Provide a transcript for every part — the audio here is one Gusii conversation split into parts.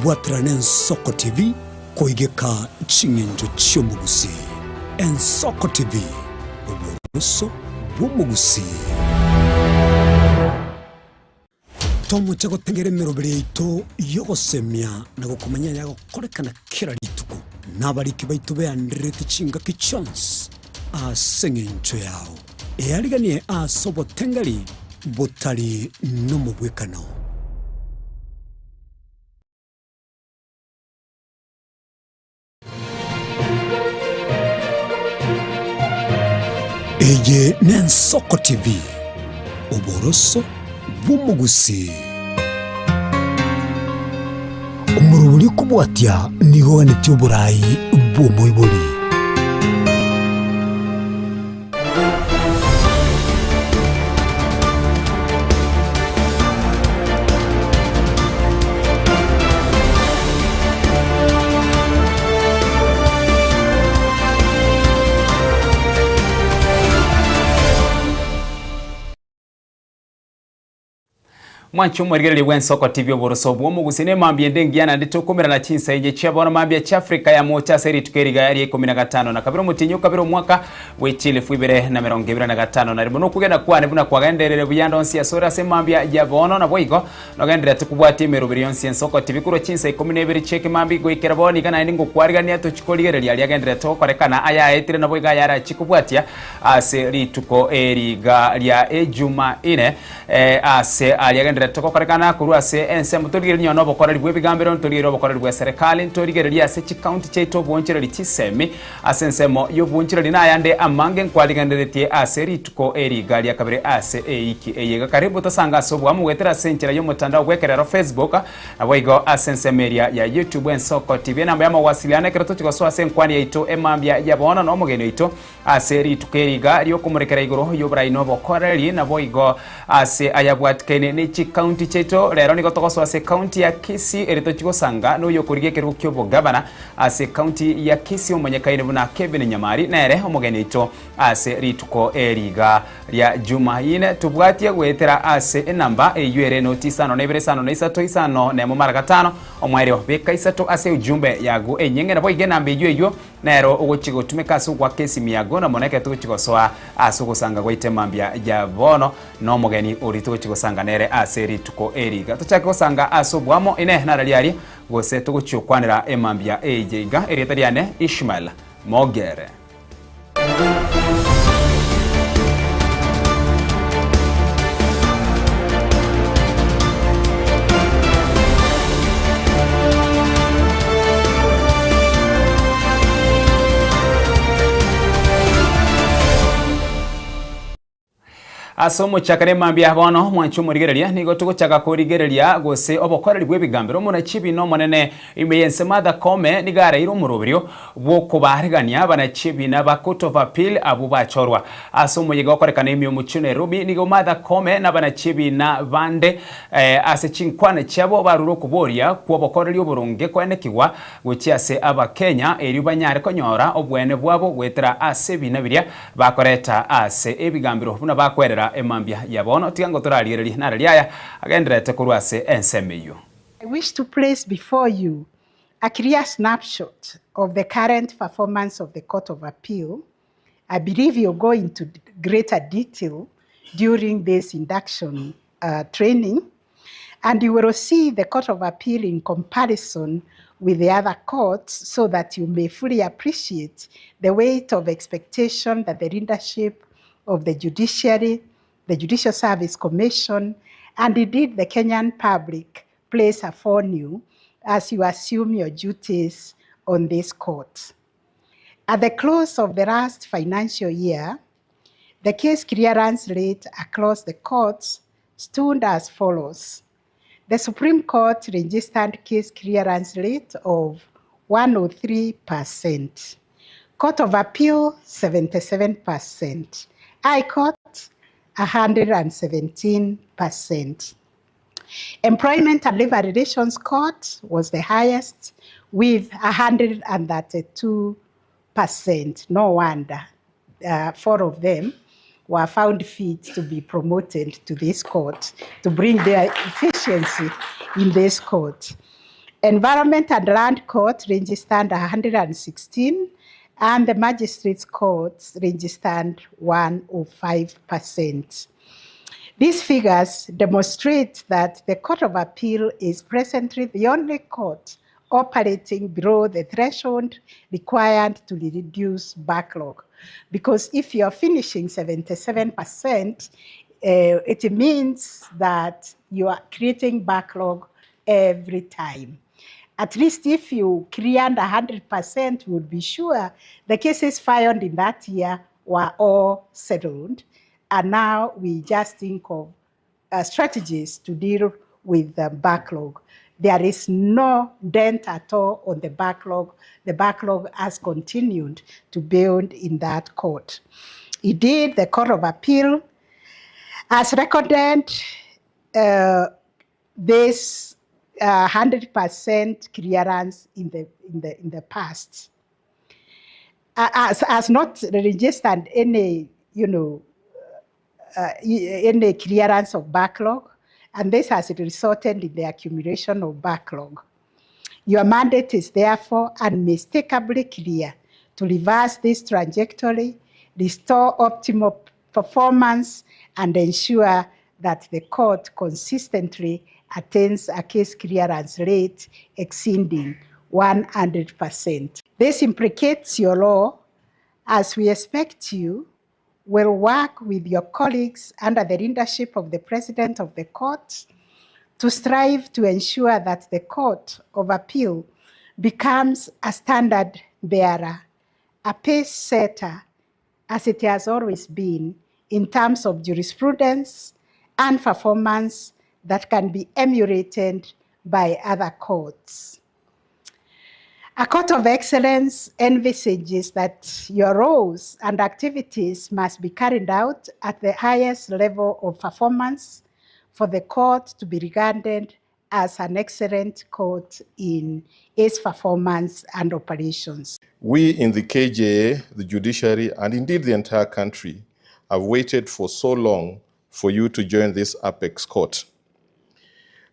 Bwaterana Ensoko TV koigeka ching'encho chi'omogusii. Ensoko TV, oboroso bw'omogusii. Tomoche gotengera emeroberi yaito y'ogosemia na gokomanya ayagokorekana kera rituko, na abariki baito beandererete chingaki chionsi ase engencho yao. Eariganie ase obotengeri botari nomobwekano. Eye n'Ensoko TV, oboroso bw'omogusii. Omorobori okobwatia nigo oganetie oborai bw'omoibori. Mwanche omorigereria bw'ensoko TV oboroso bw'omogusi ne mambia ende engiya naende tokomerana chinsa inye chia bono mambia chia Afrika ya mocha ase rituko eriga ria ikomi na gatano na kabere omotienyi okabere omwaka bwe chilifu ibere na merongo ebere na gatano na rimo nokogenda kwane buna kwagenderere buya ande onsi asore ase mambia ya bono naboigo nogendererete kobwatia emeroberi yonsi ensoko TV korwa chinsa ikomi na ibere chi'ekemambia goikera bono iga naende ngokwarigania tochi korigereria aria agendererete gokorekana ayaetire naboigo ayarachi kobwatia ase rituko eriga ria Ejumaine. Ase aria agendererete gokorekana korwa ase ensemo, torigererie nonya nobokoreri bw'ebigambero, ntorigererie obokoreri bw'eserekari, ntorigererie ase chikaunti chiaito obwoonchereri chisemi ase ensemo y'obwoonchereri na ayande amange nkwarigenderetie ase rituko eri iga ria kabere ase eiki eye iga. Karibu tosange ase oboamo goetera ase enchera y'omotandao bw'ekerero Facebook naboigo ase ensemo eria ya YouTube Ensoko TV. Enamba y'amawasiliano ekero tochi gosoa ase enkwani yaito emambia ya bono na omogeni oito Ase rituko eri iga ri'okomorekera igoro y'oborai na obokoreri, naboigo ase ayabwatikaine ne chikaunti chiaito. Rero nigo togosoa ase ekaunti ya Kisii ere tochia gosanga noyokorigia ekerogo ki'obogavana ase ekaunti ya Kisii omonyekaine buna Kevin Nyamari nere omogeni oito ase rituko eri iga ria Jumaine. Tobwatie goetera ase enamba eyio ere noti isano na ibere isano na isato isano na emo mara gatano omoerio beka isato ase ujumbe yago enyeng'e naboigo enamba eyio eyio Nero ogochia gotumeka ase ogoaka esimi yago, na mono ekero togochia gosoa ase ogosanga gwaito emambia ya bono, na omogeni oria togochia gosanga nere ase rituko eri iga. Tochake gosanga ase oboamo, inee, narari aria, gose togochia gokwanera emambia eye iga. Erieta riane Ishmael Mogere. Ase omochakano emambia bono, mwanche omorigereria, nigo togochaka korigereria gose obokoreri bw'ebigambero omonachibi na omonene ime y'ense Martha Koome nigo areire omoroberio bw'okobaarigania abanachibi na ba Court of Appeal abwo bachorwa. Ase omoyega okorekana ime y'omochie o Nairobi nigo Martha Koome na abanachibi na bande ase chinkwana chiabo barure okoboria kw'obokoreri oboronge koenekigwa gochia ase Abakenya erio banyare konyora oboene bwabo goetera ase ebina biria bakoreta ase ebigambero buna bakwerera emambia ya bono. Tiga ngo torarigererie narari aya agendererete korwa ase ensemo eyio. I wish to place before you a clear snapshot of the current performance of the Court of Appeal. I believe you'll go into greater detail during this induction uh, training, and you will see the Court of Appeal in comparison with the other courts so that you may fully appreciate the weight of expectation that the leadership of the judiciary, the Judicial Service Commission, and indeed the Kenyan public place upon you as you assume your duties on this court. At the close of the last financial year, the case clearance rate across the courts stood as follows. The Supreme Court registered case clearance rate of 103%. Court of Appeal, 77%. High Court, 117%. Employment and Labor Relations Court was the highest with 132%. No wonder uh, four of them were found fit to be promoted to this court to bring their efficiency in this court. Environment and Land Court registered 116 and the Magistrates Courts registered 105%. These figures demonstrate that the Court of Appeal is presently the only court operating below the threshold required to reduce backlog. Because if you're finishing 77%, it means that you are creating backlog every time. At least if you cleared 100%, you would be sure the cases filed in that year were all settled. And now we just think of strategies to deal with the backlog. There is no dent at all on the backlog. The backlog has continued to build in that court. Indeed, the Court of Appeal has recorded this 100% clearance in the past. Has not registered any clearance of backlog, and this has resulted in the accumulation of backlog. Your mandate is therefore unmistakably clear to reverse this trajectory, restore optimal performance, and ensure that the court consistently attains a case clearance rate exceeding 100%. This implicates your law, as we expect you will work with your colleagues under the leadership of the President of the Court to strive to ensure that the Court of Appeal becomes a standard bearer, a pace setter, as it has always been in terms of jurisprudence and performance that can be emulated by other courts. A court of excellence envisages that your roles and activities must be carried out at the highest level of performance for the court to be regarded as an excellent court in its performance and operations. We in the KJA, the judiciary, and indeed the entire country have waited for so long for you to join this apex court.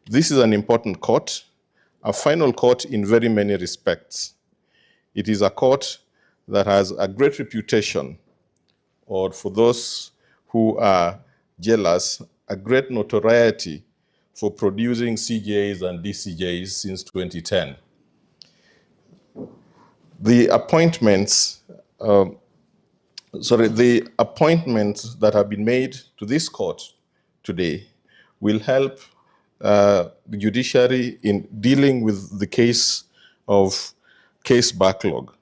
This is an important court, a final court in very many respects. It is a court that has a great reputation, or for those who are jealous, a great notoriety for producing CJs and DCJs since 2010. The appointments that have been made to this court today will help the judiciary in dealing with the case of case backlog.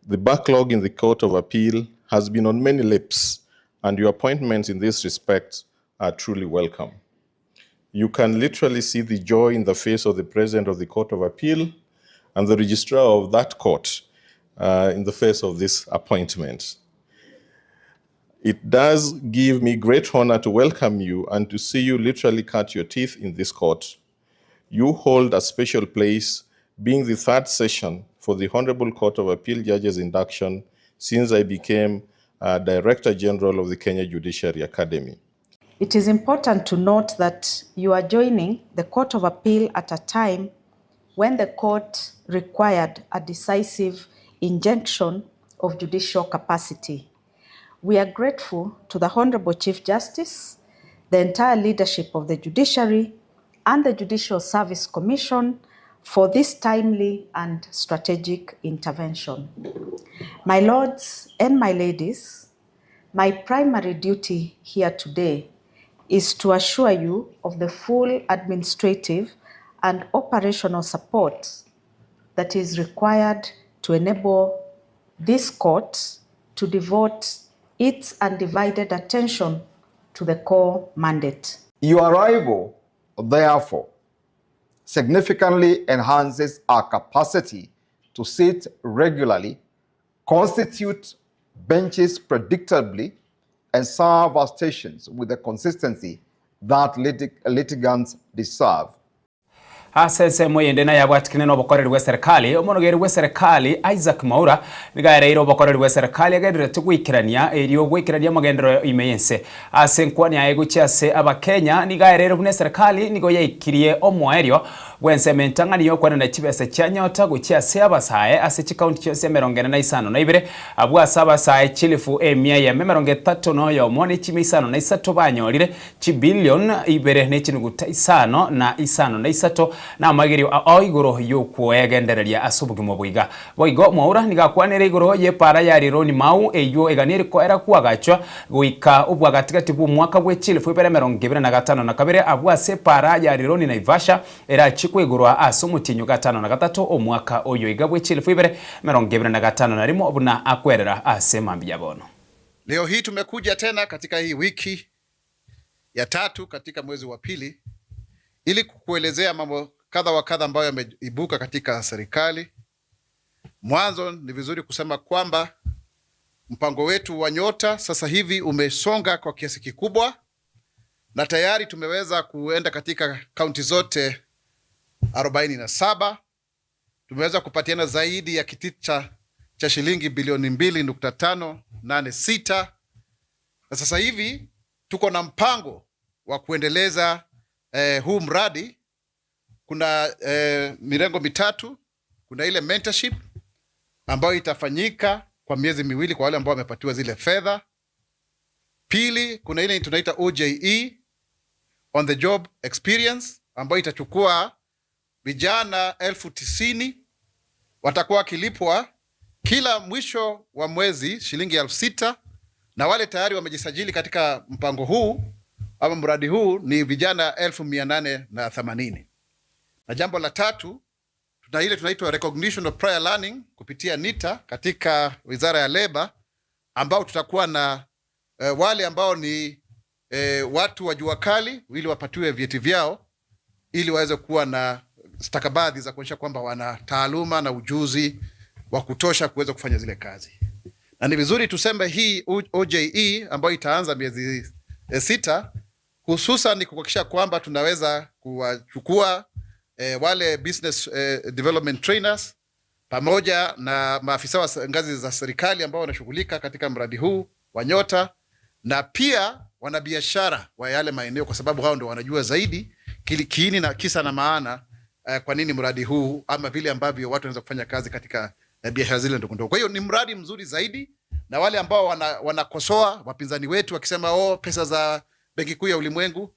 The backlog in the Court of Appeal has been on many lips, and your appointments in this respect are truly welcome. You can literally see the joy in the face of the President of the Court of Appeal and the Registrar of that court in the face of this appointment. It does give me great honor to welcome you and to see you literally cut your teeth in this court. You hold a special place, being the third session for the Honorable Court of Appeal Judges induction since I became Director General of the Kenya Judiciary Academy. It is important to note that you are joining the Court of Appeal at a time when the court required a decisive injection of judicial capacity. We are grateful to the Honorable Chief Justice, the entire leadership of the judiciary, and the Judicial Service Commission for this timely and strategic intervention. My lords and my ladies, my primary duty here today is to assure you of the full administrative and operational support that is required to enable this court to devote its undivided attention to the core mandate. Your arrival, therefore, significantly enhances our capacity to sit regularly, constitute benches predictably, and serve our stations with the consistency that litigants deserve. Ase ensemo eyende nayabwatikine nobokoreri bw'eserikali, omonogeri bw'eserikali Isaac Mwaura nigo aereire obokoreri bw'eserikali agendererete goikerania erio goikerania amagenderero ime y'ense. Ase enkwana yaye gochia ase Abakenya nigo aereire buna eserikali nigo yaikirie omoerio Bw'ensemo entang'ani y'okwenena chibesa chia nyota gochia ase abasae ase chikaunti chionsi 42, abwo ase abasae chilifu emia eyemo 31 ne chimia isano na isato banyorire chibilion ibere ne chinuguta isano na isano na isato, na amagerio ao igoro y'okwegendereria ase obogima obo iga. Boigo Mwaura nigo akwanire igoro y'epaara ya Rironi Mau eyio eganirie koera kwagachwa goika obwagatigati bw'omwaka bwe chilifu ibere 2052 abwo ase epaara ya Rironi Naivasha erachie koigorwa ase omotienyi o gatano na gatato omwaka oyo iga bwe chilifu 2051 buna akwerera ase mambia bono. Leo hii tumekuja tena katika hii wiki ya tatu katika mwezi wa pili ili kukuelezea mambo kadha wa kadha ambayo yameibuka katika serikali. Mwanzo ni vizuri kusema kwamba mpango wetu wa Nyota sasa hivi umesonga kwa kiasi kikubwa na tayari tumeweza kuenda katika kaunti zote 47. Tumeweza kupatiana zaidi ya kitita cha shilingi bilioni 2.586 na sasa hivi tuko na mpango wa kuendeleza huu mradi. Kuna mirengo mitatu. Kuna ile mentorship ambayo itafanyika kwa miezi miwili kwa wale ambao wamepatiwa zile fedha. Pili, kuna ile tunaita OJE, on the job experience, ambayo itachukua vijana 90,000 watakuwa wakilipwa kila mwisho wa mwezi shilingi 6,000, na wale tayari wamejisajili katika mpango huu ama mradi huu ni vijana 880,000. Na jambo la tatu, tuna ile tunaitwa recognition of prior learning kupitia NITA katika Wizara ya Leba, ambao tutakuwa na wale ambao ni watu wa jua kali ili wapatiwe vyeti vyao ili waweze kuwa na stakabadhi za kuonyesha kwamba wana taaluma na ujuzi wa kutosha kuweza kufanya zile kazi. Na ni vizuri tuseme hii OJE ambayo itaanza miezi 6 hususan ni kuhakikisha kwamba tunaweza kuwachukua wale business development trainers pamoja na maafisa wa ngazi za serikali ambao wanashughulika katika mradi huu wa Nyota, na pia wanabiashara wa yale maeneo, kwa sababu hao ndio wanajua zaidi kiini na kisa na maana kwa nini mradi huu ama vile ambavyo watu wanaweza kufanya kazi katika biashara zile ndogo ndogo. Kwa hiyo ni mradi mzuri zaidi, na wale ambao wanakosoa wapinzani wetu wakisema oh, pesa za Benki Kuu ya Ulimwengu,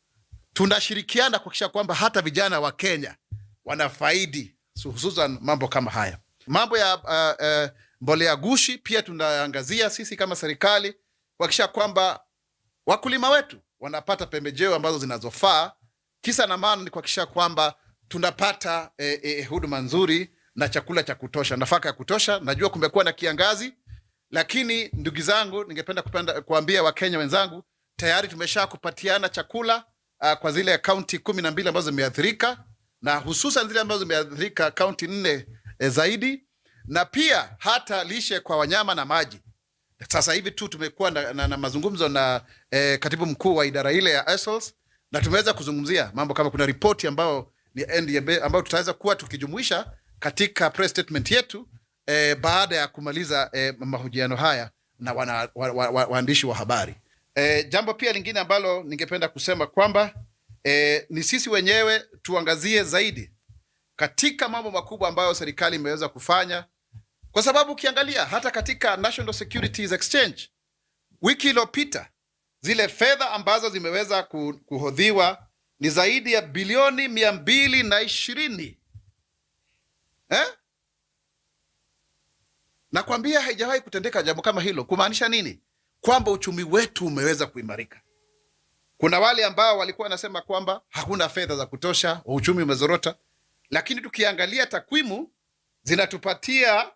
tunashirikiana kuhakikisha kwamba hata vijana wa Kenya wanafaidi hususan mambo kama haya. Mambo ya mbolea gushi pia tunaangazia sisi kama serikali kuhakikisha kwamba wakulima wetu wanapata pembejeo ambazo zinazofaa. Kisa na maana ni kuhakikisha kwamba tunapata huduma nzuri na chakula cha kutosha, nafaka ya kutosha. Najua kumekuwa na kiangazi, lakini ndugu zangu, ningependa kuambia Wakenya wenzangu, tayari tumesha kupatiana chakula kwa zile kaunti 12 ambazo zimeathirika, na hususan zile ambazo zimeathirika kaunti 4 zaidi, na pia hata lishe kwa wanyama na maji. Sasa hivi tu tumekuwa na mazungumzo na katibu mkuu wa idara ile ya ASALs, na tumeweza kuzungumzia mambo kama kuna ripoti ambayo ni NDMA ambayo tutaweza kuwa tukijumuisha katika press statement yetu baada ya kumaliza mahojiano haya na waandishi wa habari. Jambo pia lingine ambalo ningependa kusema kwamba ni sisi wenyewe tuangazie zaidi katika mambo makubwa ambayo serikali imeweza kufanya, kwa sababu ukiangalia hata katika National Securities Exchange wiki iliyopita zile fedha ambazo zimeweza kuhodhiwa ni zaidi ya bilioni 220. Nakwambia haijawahi kutendeka jambo kama hilo. Kumaanisha nini? Kwamba uchumi wetu umeweza kuimarika. Kuna wale ambao walikuwa wanasema kwamba hakuna fedha za kutosha, uchumi umezorota, lakini tukiangalia takwimu zinatupatia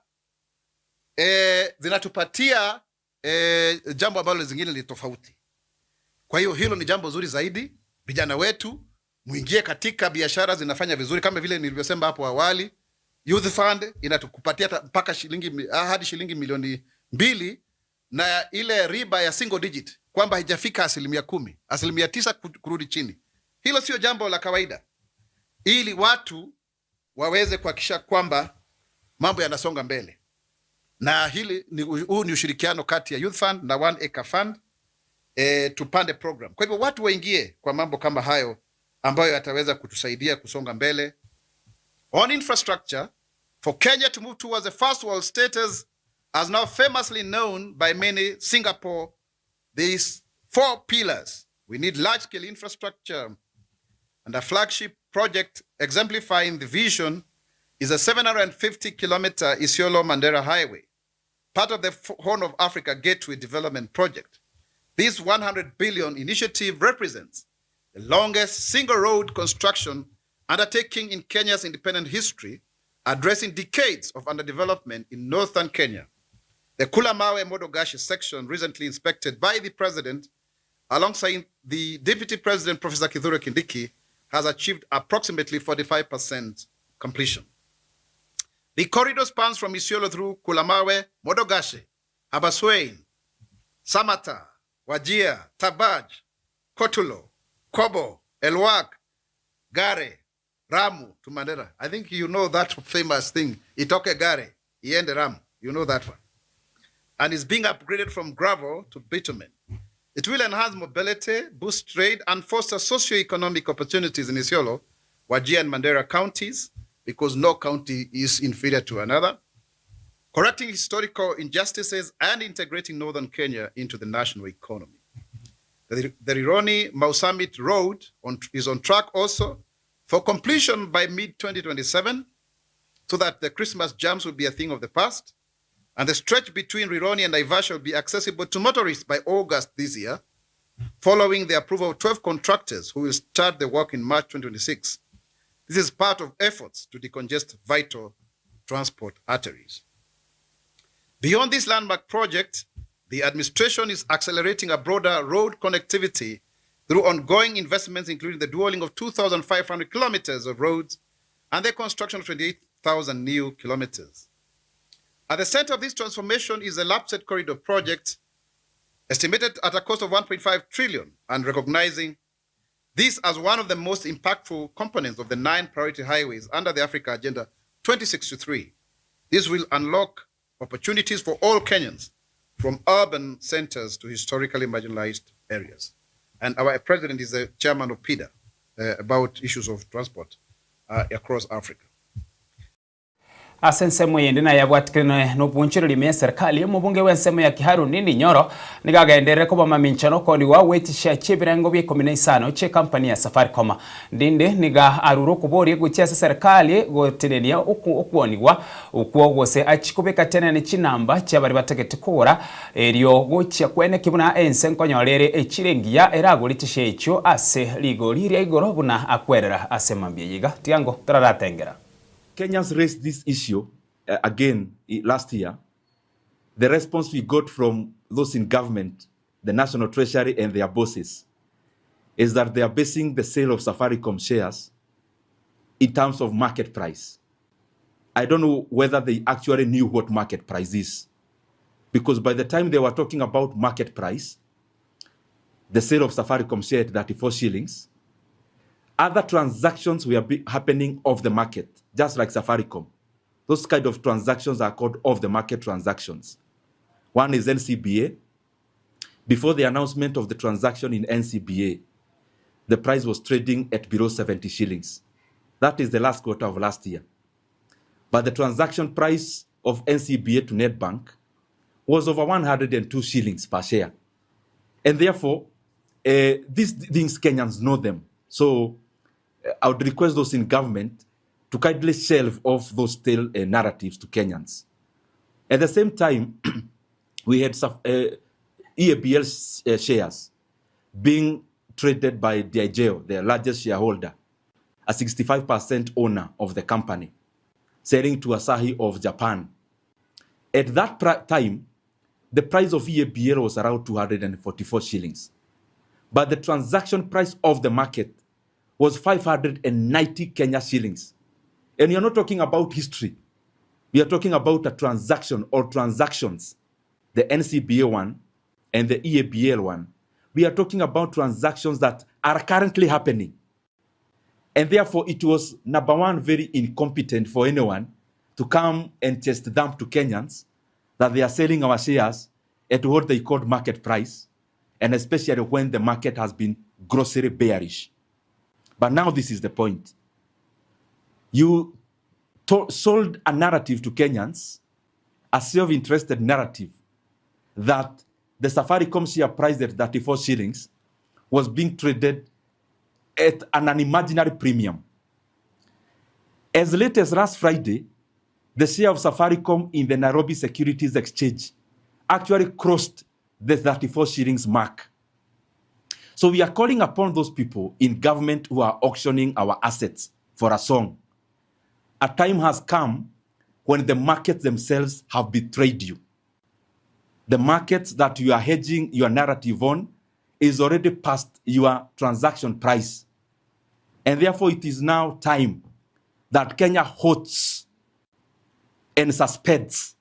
jambo ambalo zingine ni tofauti. Kwa hiyo hilo ni jambo zuri zaidi. Vijana wetu muingie katika biashara zinafanya vizuri, kama vile nilivyosema hapo awali. Youth Fund inatukupatia mpaka shilingi hadi shilingi milioni 2, na ile riba ya single digit kwamba haijafika asilimia kumi, asilimia tisa kurudi chini. Hilo sio jambo la kawaida, ili watu waweze kuhakikisha kwamba mambo yanasonga mbele. Na huu ni ushirikiano kati ya Youth Fund na One Acre Fund, tupande program. Kwa hivyo watu waingie kwa mambo kama hayo ambayo yataweza kutusaidia kusonga mbele. On infrastructure, for Kenya to move towards a first world status as now famously known by many Singapore, these four pillars. We need large-scale infrastructure, and a flagship project exemplifying the vision is a 750-kilometer Isiolo-Mandera Highway, part of the Horn of Africa Gateway Development Project. This 100 billion initiative represents the longest single road construction undertaking in Kenya's independent history, addressing decades of underdevelopment in northern Kenya. The Kulamawe Modogashe section, recently inspected by the president alongside the Deputy President, Professor Kithure Kindiki, has achieved approximately 45% completion. The corridor spans from Isiolo through Kulamawe, Modogashe, Habaswein, Samata, Wajir, Tabaj, Kotulo, Kobo, Elwak, Gare, Ramu to Mandera. I think you know that famous thing, Itoke Gare, Iende Ramu. You know that one. And is being upgraded from gravel to bitumen. It will enhance mobility, boost trade, and foster socio-economic opportunities in Isiolo, Wajir, and Mandera counties, because no county is inferior to another, correcting historical injustices and integrating northern Kenya into the national economy. The Rironi Mau Summit Road is on track also for completion by mid-2027, so that the Christmas jams will be a thing of the past, and the stretch between Rironi and Naivasha will be accessible to motorists by August this year, following the approval of 12 contractors who will start the work in March 2026. This is part of efforts to decongest vital transport arteries. Beyond this landmark project, the administration is accelerating a broader road connectivity through ongoing investments, including the dualling of 2,500 kilometers of roads and the construction of 28,000 new kilometers. At the center of this transformation is the LAPSSET Corridor project, estimated at a cost of 1.5 trillion, and recognizing this as one of the most impactful components of the 9 priority highways under the Africa Agenda 2063. This will unlock opportunities for all Kenyans, from urban centers to historically marginalized areas. And our president is the chairman of PIDA, about issues of transport across Africa. Ase ensemo eyende naye abwatikire nobonchoreri ime y'eserikali, omobunge bw'ensemo ya Kiharu Ndindi Nyoro nigo agenderere koba mamincha nokoonigwa gwe chishare chi'ebirengo bia ikomi na isano chi'ecompany ya Safaricom. Ndindi nigo arure okoboria gochia ase eserikali gotenenia okoonigwa okwo gose achie kobeka tenene chinamba chia baria batagete kogora erio gochia kweneki buna ense nkonyora ere echire engiya eragore chishare echio ase rigori ria igoro buna akwerera ase mambia eye iga. Tiga toraratengera. Kenyans raised this issue again last year. The response we got from those in government, the National Treasury and their bosses, is that they are basing the sale of Safaricom shares in terms of market price. I don't know whether they actually knew what market price is, because by the time they were talking about market price, the sale of Safaricom share at 34 shillings, other transactions were happening off the market, just like Safaricom. Those kind of transactions are called off-the-market transactions. One is NCBA. Before the announcement of the transaction in NCBA, the price was trading at below 70 shillings. That is the last quarter of last year. But the transaction price of NCBA to Nedbank was over 102 shillings per share. And therefore, these things, Kenyans know them. So I would request those in government to kindly shelve off those stale narratives to Kenyans. At the same time, we had EABL shares being traded by Diageo, the largest shareholder, a 65% owner of the company, selling to Asahi of Japan. At that time, the price of EABL was around 244 shillings. But the transaction price of the market was 590 Kenya shillings. And we are not talking about history. We are talking about a transaction or transactions, the NCBA one and the EABL one. We are talking about transactions that are currently happening. And therefore, it was, number one, very incompetent for anyone to come and just dump to Kenyans that they are selling our shares at what they called market price, and especially when the market has been grossly bearish. But now this is the point. You to, sold a narrative to Kenyans, a self-interested narrative, that the Safaricom share price at 34 shillings was being traded at an unimaginary premium. As late as last Friday, the share of Safaricom in the Nairobi Securities Exchange actually crossed the 34 shillings mark. So we are calling upon those people in government who are auctioning our assets for a song. A time has come when the markets themselves have betrayed you. The markets that you are hedging your narrative on is already past your transaction price. And therefore, it is now time that Kenya halts and suspends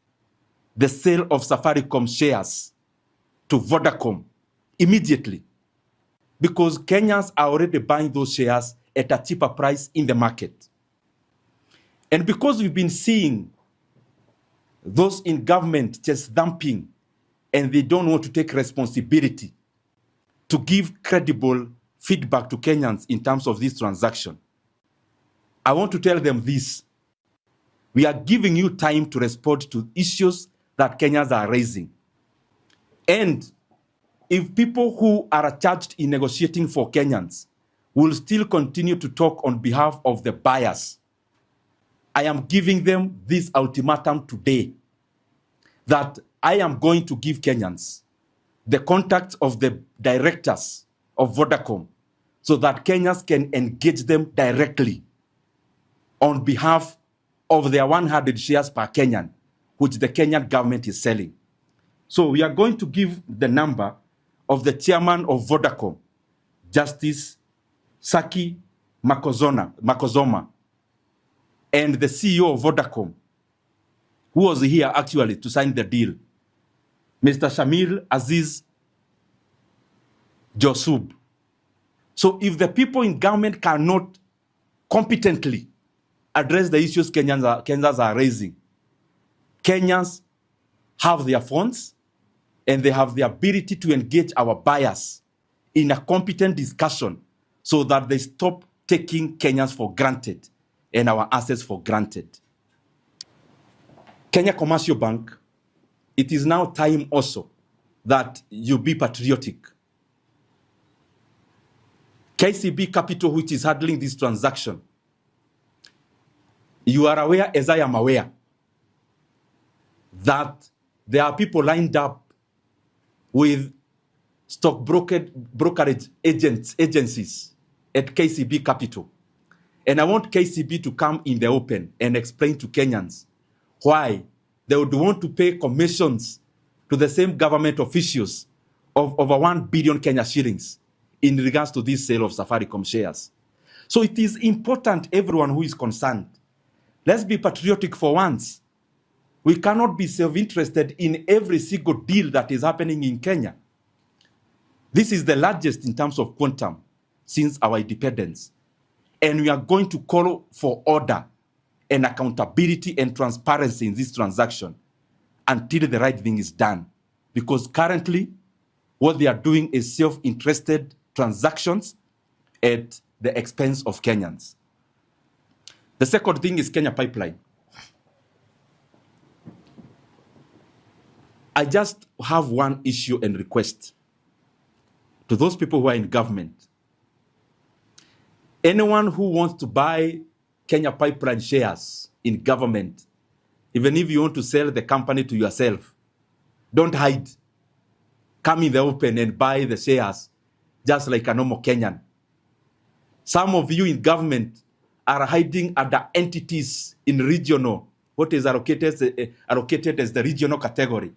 the sale of Safaricom shares to Vodacom immediately because Kenyans are already buying those shares at a cheaper price in the market. And because we've been seeing those in government just dumping and they don't want to take responsibility to give credible feedback to Kenyans in terms of this transaction, I want to tell them this. We are giving you time to respond to issues that Kenyans are raising. And if people who are charged in negotiating for Kenyans will still continue to talk on behalf of the buyers, I am giving them this ultimatum today that I am going to give Kenyans the contacts of the directors of Vodacom so that Kenyans can engage them directly on behalf of their 100 shares per Kenyan, which the Kenyan government is selling. So we are going to give the number of the chairman of Vodacom, Justice Saki Macozoma, and the CEO of Vodacom, who was here actually to sign the deal, Mr. Shamil Aziz Josub. So if the people in government cannot competently address the issues Kenyans are raising, Kenyans have their phones and they have the ability to engage our buyers in a competent discussion so that they stop taking Kenyans for granted and our assets for granted. Kenya Commercial Bank, it is now time also that you be patriotic. KCB Capital, which is handling this transaction, you are aware, as I am aware, that there are people lined up with stock brokerage agencies at KCB Capital. And I want KCB to come in the open and explain to Kenyans why they would want to pay commissions to the same government officials of over 1 billion Kenya shillings in regards to this sale of Safaricom shares. So it is important, everyone who is concerned, let's be patriotic for once. We cannot be self-interested in every single deal that is happening in Kenya. This is the largest in terms of quantum since our independence. And we are going to call for order and accountability and transparency in this transaction until the right thing is done. Because currently, what they are doing is self-interested transactions at the expense of Kenyans. The second thing is Kenya Pipeline. I just have one issue and request to those people who are in government. Anyone who wants to buy Kenya Pipeline shares in government, even if you want to sell the company to yourself, don't hide. Come in the open and buy the shares, just like a normal Kenyan. Some of you in government are hiding other entities in regional, what is allocated as the regional category.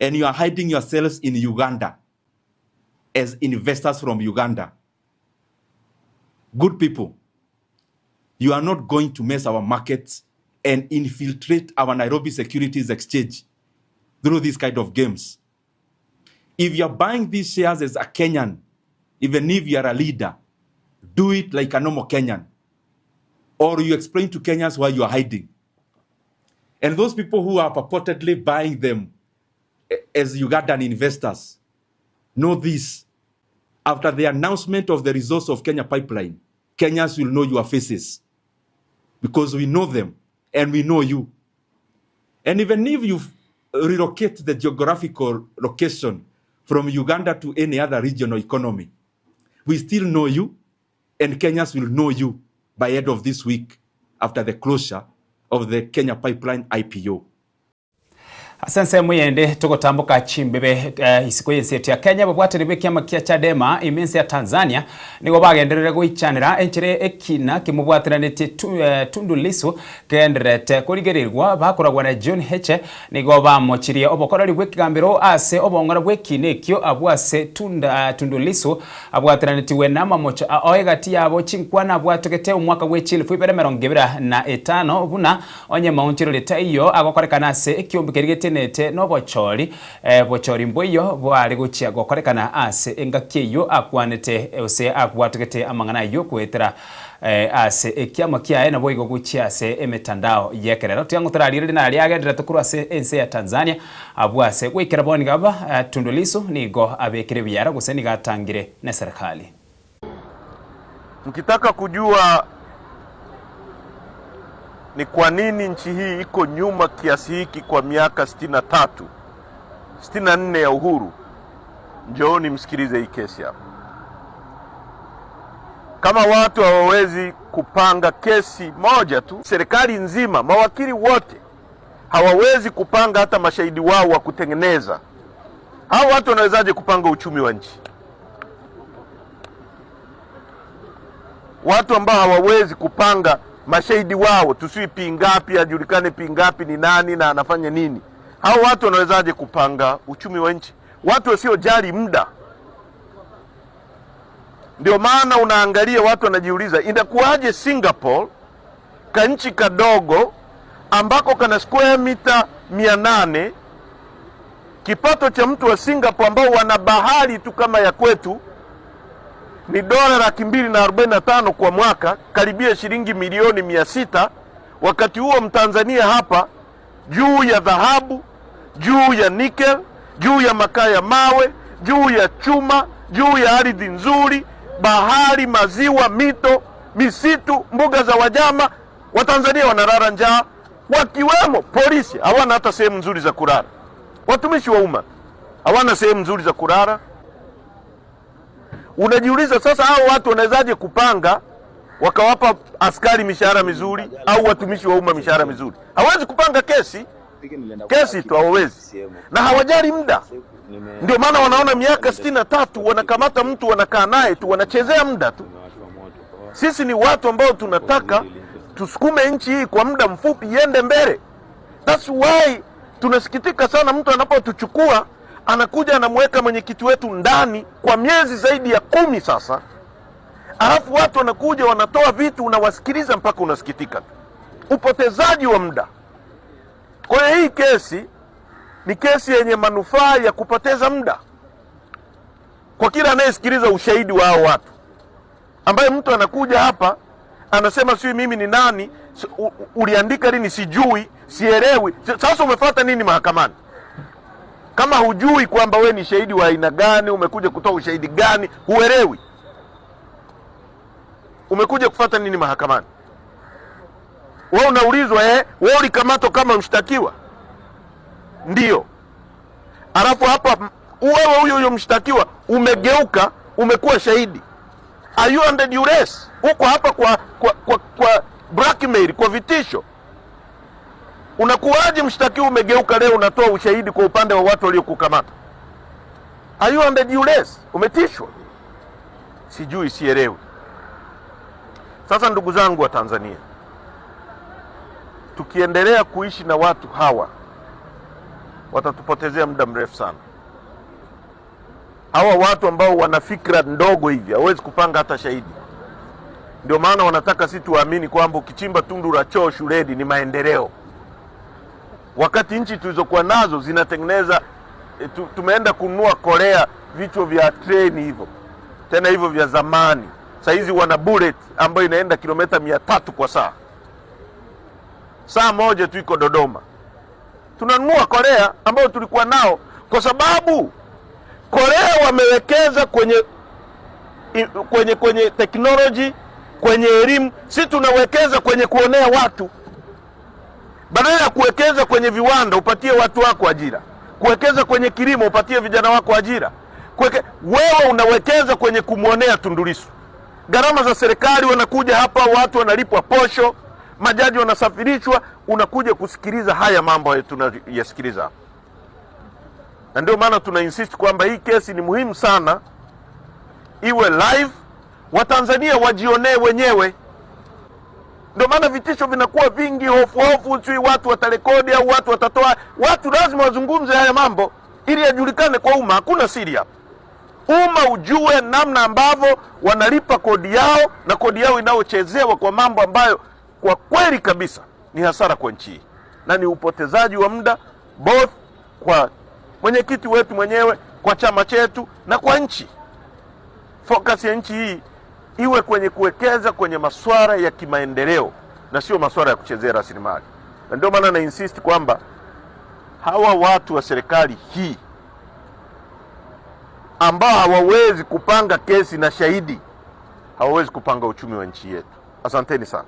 And you are hiding yourselves in Uganda as investors from Uganda. Good people, you are not going to mess our markets and infiltrate our Nairobi Securities Exchange through these kind of games. If you are buying these shares as a Kenyan, even if you are a leader, do it like a normal Kenyan. Or you explain to Kenyans why you are hiding. And those people who are purportedly buying them as Ugandan investors, know this. After the announcement of the results of Kenya Pipeline, Kenyans will know your faces because we know them. and we know you. And even if you relocate the geographical location from Uganda to any other regional economy, we still know you and Kenyans will know you by end of this week after the closure of the Kenya Pipeline IPO. Ase ensemo eyende togotamboka chimbebe isiko y'ense yetu ya Kenya, ababwatani b'ekiama kia Chadema ime ense ya Tanzania nigo bagenderere goichanera enchera ekina kemobwateranetie Tundu Lissu kegendererete korigererigwa bakoragwa na John Heche nigo bamochirie obokoreri bw'ekegambero ase obong'ora bw'ekina ekio abwo ase Tundu Lissu Abwateranetigwe namamocho ao egati yabo chinkwana abwatogete omwaka bwe chilifu ibere emerongo ebere na etano, buna onye maonchorori taiyo agokorekana ase ekiombe keria getenenete nobochori, bochori mboiyo bware gochia gokorekana ase engaki eyio akwanete gose abwatogete amang'ana ayio goetera ase ekiama kiaye naboigo gochia ase emetandao y'ekerero. Tiga ng'o torarigererie naria agendererete korwa ase ense ya Tanzania Abwo ase goikera bono nigo aba Tundu Lissu nigo abekire ebiara gose nigo atangire neserikali. Mkitaka kujua ni kwa nini nchi hii iko nyuma kiasi hiki kwa miaka 63, 64 ya uhuru, njooni msikilize hii kesi hapa. Kama watu hawawezi kupanga kesi moja tu, serikali nzima, mawakili wote hawawezi kupanga hata mashahidi wao wa kutengeneza. Hao watu wanawezaje kupanga uchumi wa nchi? Watu ambao hawawezi kupanga mashahidi wao, tusui pingapi ajulikane pingapi ni nani na anafanya nini. Hao watu wanawezaje kupanga uchumi wa nchi? Watu wasiojali muda. Ndio maana unaangalia watu wanajiuliza, inakuwaje Singapore kanchi kadogo ambako kana square mita 800, kipato cha mtu wa Singapore ambao wana bahari tu kama ya kwetu ni dola 245,000 kwa mwaka, karibia shilingi milioni 600. Wakati huo Mtanzania hapa juu ya dhahabu, juu ya nickel, juu ya makaa ya mawe, juu ya chuma, juu ya ardhi nzuri, bahari, maziwa, mito, misitu, mbuga za wanyama, Watanzania wanalala njaa, wakiwemo polisi hawana hata sehemu nzuri za kulala, watumishi wa umma hawana sehemu nzuri za kulala. Unajiuliza sasa, hao watu wanawezaje kupanga wakawapa askari mishahara mizuri au watumishi wa umma mishahara mizuri? Hawezi kupanga kesi, kesi tu hawawezi, na hawajali muda. Ndio maana wanaona miaka 63 wanakamata mtu wanakaa naye tu, wanachezea muda tu. Sisi ni watu ambao tunataka tusukume nchi hii kwa muda mfupi iende mbele. That's why tunasikitika sana mtu anapotuchukua anakuja anamweka mwenyekiti wetu ndani kwa miezi zaidi ya 10 sasa, alafu watu wanakuja wanatoa vitu, unawasikiliza mpaka unasikitika tu, upotezaji wa muda. Kwa hiyo hii kesi ni kesi yenye manufaa ya kupoteza muda kwa kila anayesikiliza ushahidi wa hao watu, ambaye mtu anakuja hapa anasema sijui mimi ni nani, uliandika lini sijui, sielewi. Sasa umefuata nini mahakamani kama hujui kwamba we ni shahidi wa aina gani, umekuja kutoa ushahidi gani, huelewi, umekuja kufuata nini mahakamani? We unaulizwa we ulikamatwa kama mshtakiwa, ndio, alafu hapa wewe huyo huyo mshtakiwa umegeuka umekuwa shahidi. Are you under duress? Uko hapa kwa blackmail, kwa vitisho. Unakuwaje mshtakiwa umegeuka leo unatoa ushahidi kwa upande wa watu waliokukamata? Are you under duress? Umetishwa? Sijui, sielewi. Sasa ndugu zangu wa Tanzania, tukiendelea kuishi na watu hawa watatupotezea muda mrefu sana. Hawa watu ambao wana fikra ndogo hivi hawezi kupanga hata shahidi. Ndio maana wanataka si tuamini kwamba ukichimba tundu la choo shuleni ni maendeleo, wakati nchi tulizokuwa nazo zinatengeneza tumeenda kununua Korea vichwa vya treni hivyo, tena hivyo vya zamani. Saa hizi wana bullet ambayo inaenda kilomita 300 kwa saa, saa moja tu iko Dodoma. Tunanunua Korea ambayo tulikuwa nao, kwa sababu Korea wamewekeza kwenye teknoloji, kwenye elimu. Si tunawekeza kwenye kuonea watu. Badala ya kuwekeza kwenye viwanda upatie watu wako ajira, kuwekeza kwenye kilimo upatie vijana wako ajira, kuweke... wewe unawekeza kwenye kumwonea Tundu Lissu. Gharama za serikali, wanakuja hapa watu wanalipwa posho, majaji wanasafirishwa, unakuja kusikiliza haya mambo hayo tunayasikiliza hapa. Na ndio maana tuna insist kwamba hii kesi ni muhimu sana iwe live, Watanzania wajionee wenyewe. Ndio maana vitisho vinakuwa vingi, hofu hofu, sijui watu watarekodi au watu watatoa. Watu lazima wazungumze haya mambo ili yajulikane kwa umma. Hakuna siri hapa, umma ujue namna ambavyo wanalipa kodi yao na kodi yao inayochezewa kwa mambo ambayo kwa kweli kabisa ni hasara kwa nchi hii na ni upotezaji wa muda both kwa mwenyekiti wetu mwenyewe, kwa chama chetu na kwa nchi. Focus ya nchi hii iwe kwenye kuwekeza kwenye masuala ya kimaendeleo na sio masuala ya kuchezea rasilimali. Na ndio maana na insist kwamba hawa watu wa serikali hii ambao hawawezi kupanga kesi na shahidi hawawezi kupanga uchumi wa nchi yetu. Asanteni sana.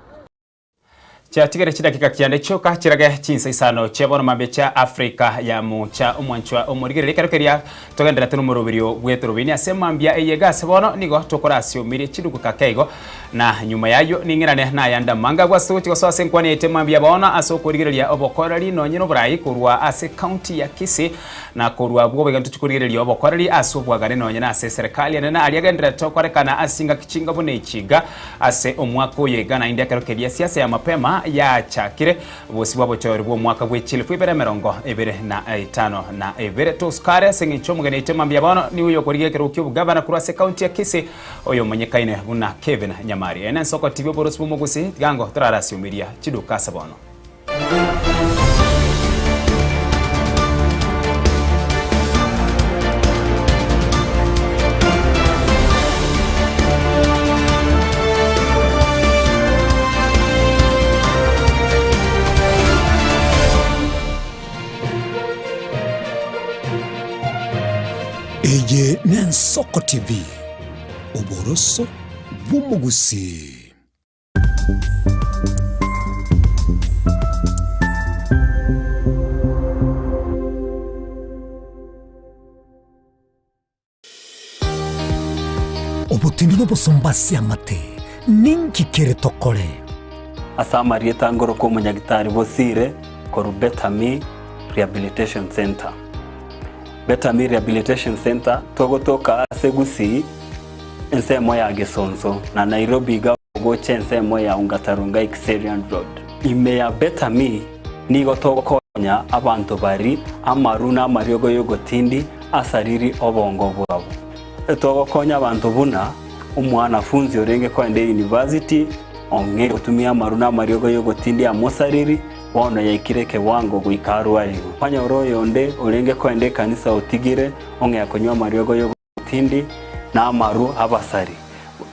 Chiatigere chidakika kianda chioka chirage chinsa isano chia bono mambia chia Africa ya mocha omwanchwa omorigereria ekero keria togenderete nomoroberio bwetorobini ase mambia eye iga ase bono nigo tokorasiomirie chiduku kake igo na nyuma yayio ning'erane nayanda manga agwo ase togochi gosoa ase enkwana yaito mambia bono ase okorigereria obokoreri nonye noborai korwa ase county ya Kisii na korwa abwo boigo ntochi korigereria obokoreri ase obwagare nonye na ase eserekari enene aria agenderete okorekana ase chingaki chinga buna echi iga ase omwaka oyo iga naende ekero keria siasa ya mapema yachakire bosio bw'obochori bw'omwaka bwe chilifu ibere emerongo ebere na etano na ebere. Tosukare ase eng'encho omogeni oito mambia bono nigo oyokorigia ekerogo ki'obogavana korwa ase ekaunti ya Kisii oyomanyekaine buna Kevin Nyamari. Eye nensoko TV oborosi bw'omogusi tigango torarasiomeria chiduka ase bono. Eye n'Ensoko TV, oboroso bw'omogusii. Obotindi nobosomba ase amate, ninki kere tokore? Ase amarieta ngorokwa omonyagitari Bosire korwa Better Me Rehabilitation Centre. Better Me Rehabilitation Centre togotoka ase Gusii ensemo ya Gesonso na Nairobi iga gocha ensemo ya Ongata Rongai Kiserian Road. Ime ya Better Me nigo togokonya abanto bari amaru na amariogo y'ogotindi asariri obongo bwabo. Togokonya abanto buna omwanafunzi orenge koenda eyunivasiti ong'e gotumia amaru na amariogo y'ogotindi amosariri bono yaikire ekewango goika arwarigwe. Kwanyora oyonde orenge koenda ekanisa otigire ong'ea konywa amariogo y'ogotindi na amaru abasari.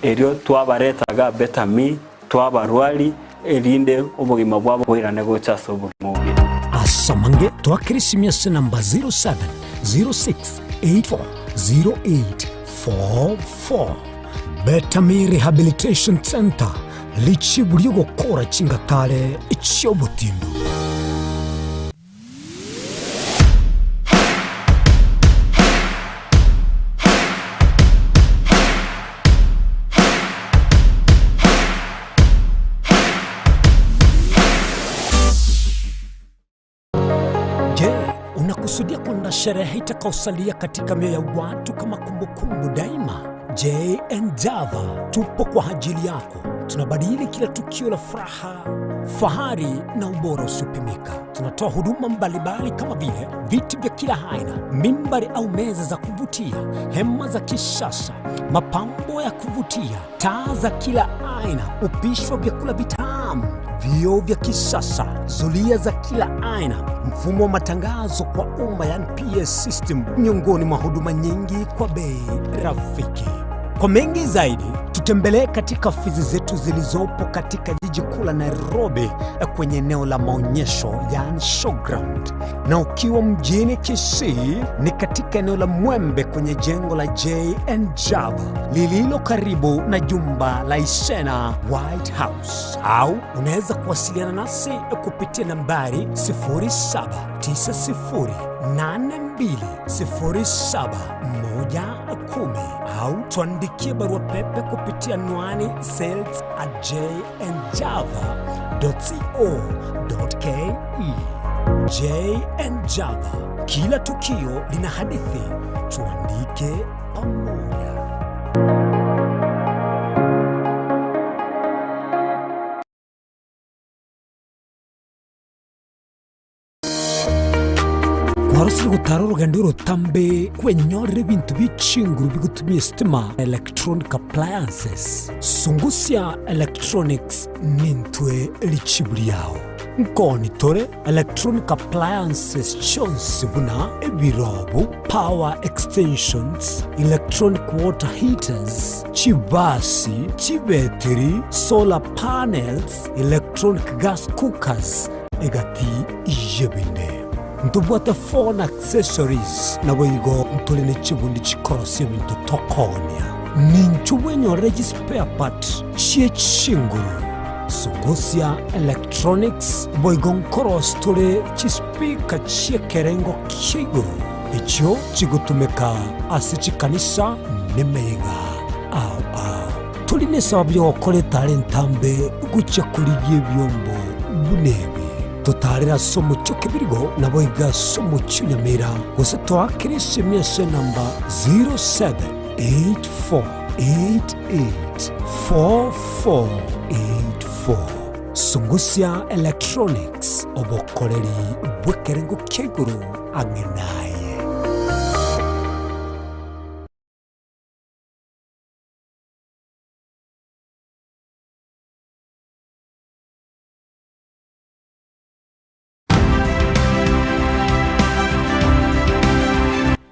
Erio twabareta iga Better Me, twabarwari, erinde obogima bwabo boirane gocha ase obogima obuya. Ase amange toakere esimi ase namba 0706840844. Better Me Rehabilitation Centre, richibu ri'ogokora chingatare chi'obotindu. Je, unakusudia kuandaa sherehe itakayosalia katika mioyo ya watu kama kumbukumbu daima? JN Java tupo kwa ajili yako. Tunabadili kila tukio la furaha, fahari na ubora usiopimika. Tunatoa huduma mbalimbali kama vile viti vya kila aina, mimbari au meza za kuvutia, hema za kisasa, mapambo ya kuvutia, taa za kila aina, upishi wa vyakula vitamu, vioo vya kisasa, zulia za kila aina, mfumo wa matangazo kwa umma yani PA system, miongoni mwa huduma nyingi kwa bei rafiki. Kwa mengi zaidi, tutembelee katika ofisi zetu zilizopo katika jiji kuu la Nairobi kwenye eneo la maonyesho yaani showground, na ukiwa mjini Kisii ni katika eneo la Mwembe kwenye jengo la JN Java lililo karibu na jumba la Isena White House, au unaweza kuwasiliana nasi kupitia nambari 0790820710 au tuandikie barua pepe kupitia anwani sales at jnjava.co.ke. JN Java, kila tukio lina hadithi, tuandike pamoja. Kwarosire gotara orogendo orotambe kwenyorera ebinto bie chinguru bigotumia esitima, electronic appliances. Sungusia Electronics nintwe richibu riao. Nkoni tore electronic appliances chionsi buna ebirobu, power extensions, electronic water heaters, chibasi, chibetiri, solar panels, electronic gas cookers, egati y'ebinde. Ntobwate phone accessories, naboigo ntore ne chibundi chikorosia ebinto tokoonia. Ninchu bwenyorere chispare part chie chinguru. Sungusia Electronics boigo nkorosia tore chispeaker chi'ekerengo kia igoro echio chigotumeka ase chikanisa nemeyega ao ao. Tori nesababu y'ogokora etara entambe gochia korigia ebiombo buna ebi. Totaarere ase omochie o Kebirigo, naboigo ase omochie o Nyamira, gose toakere esemi ase enamba 0784884484. Sungusia Electronics, obokoreri bw'ekerengo kia igoro ang'e naye.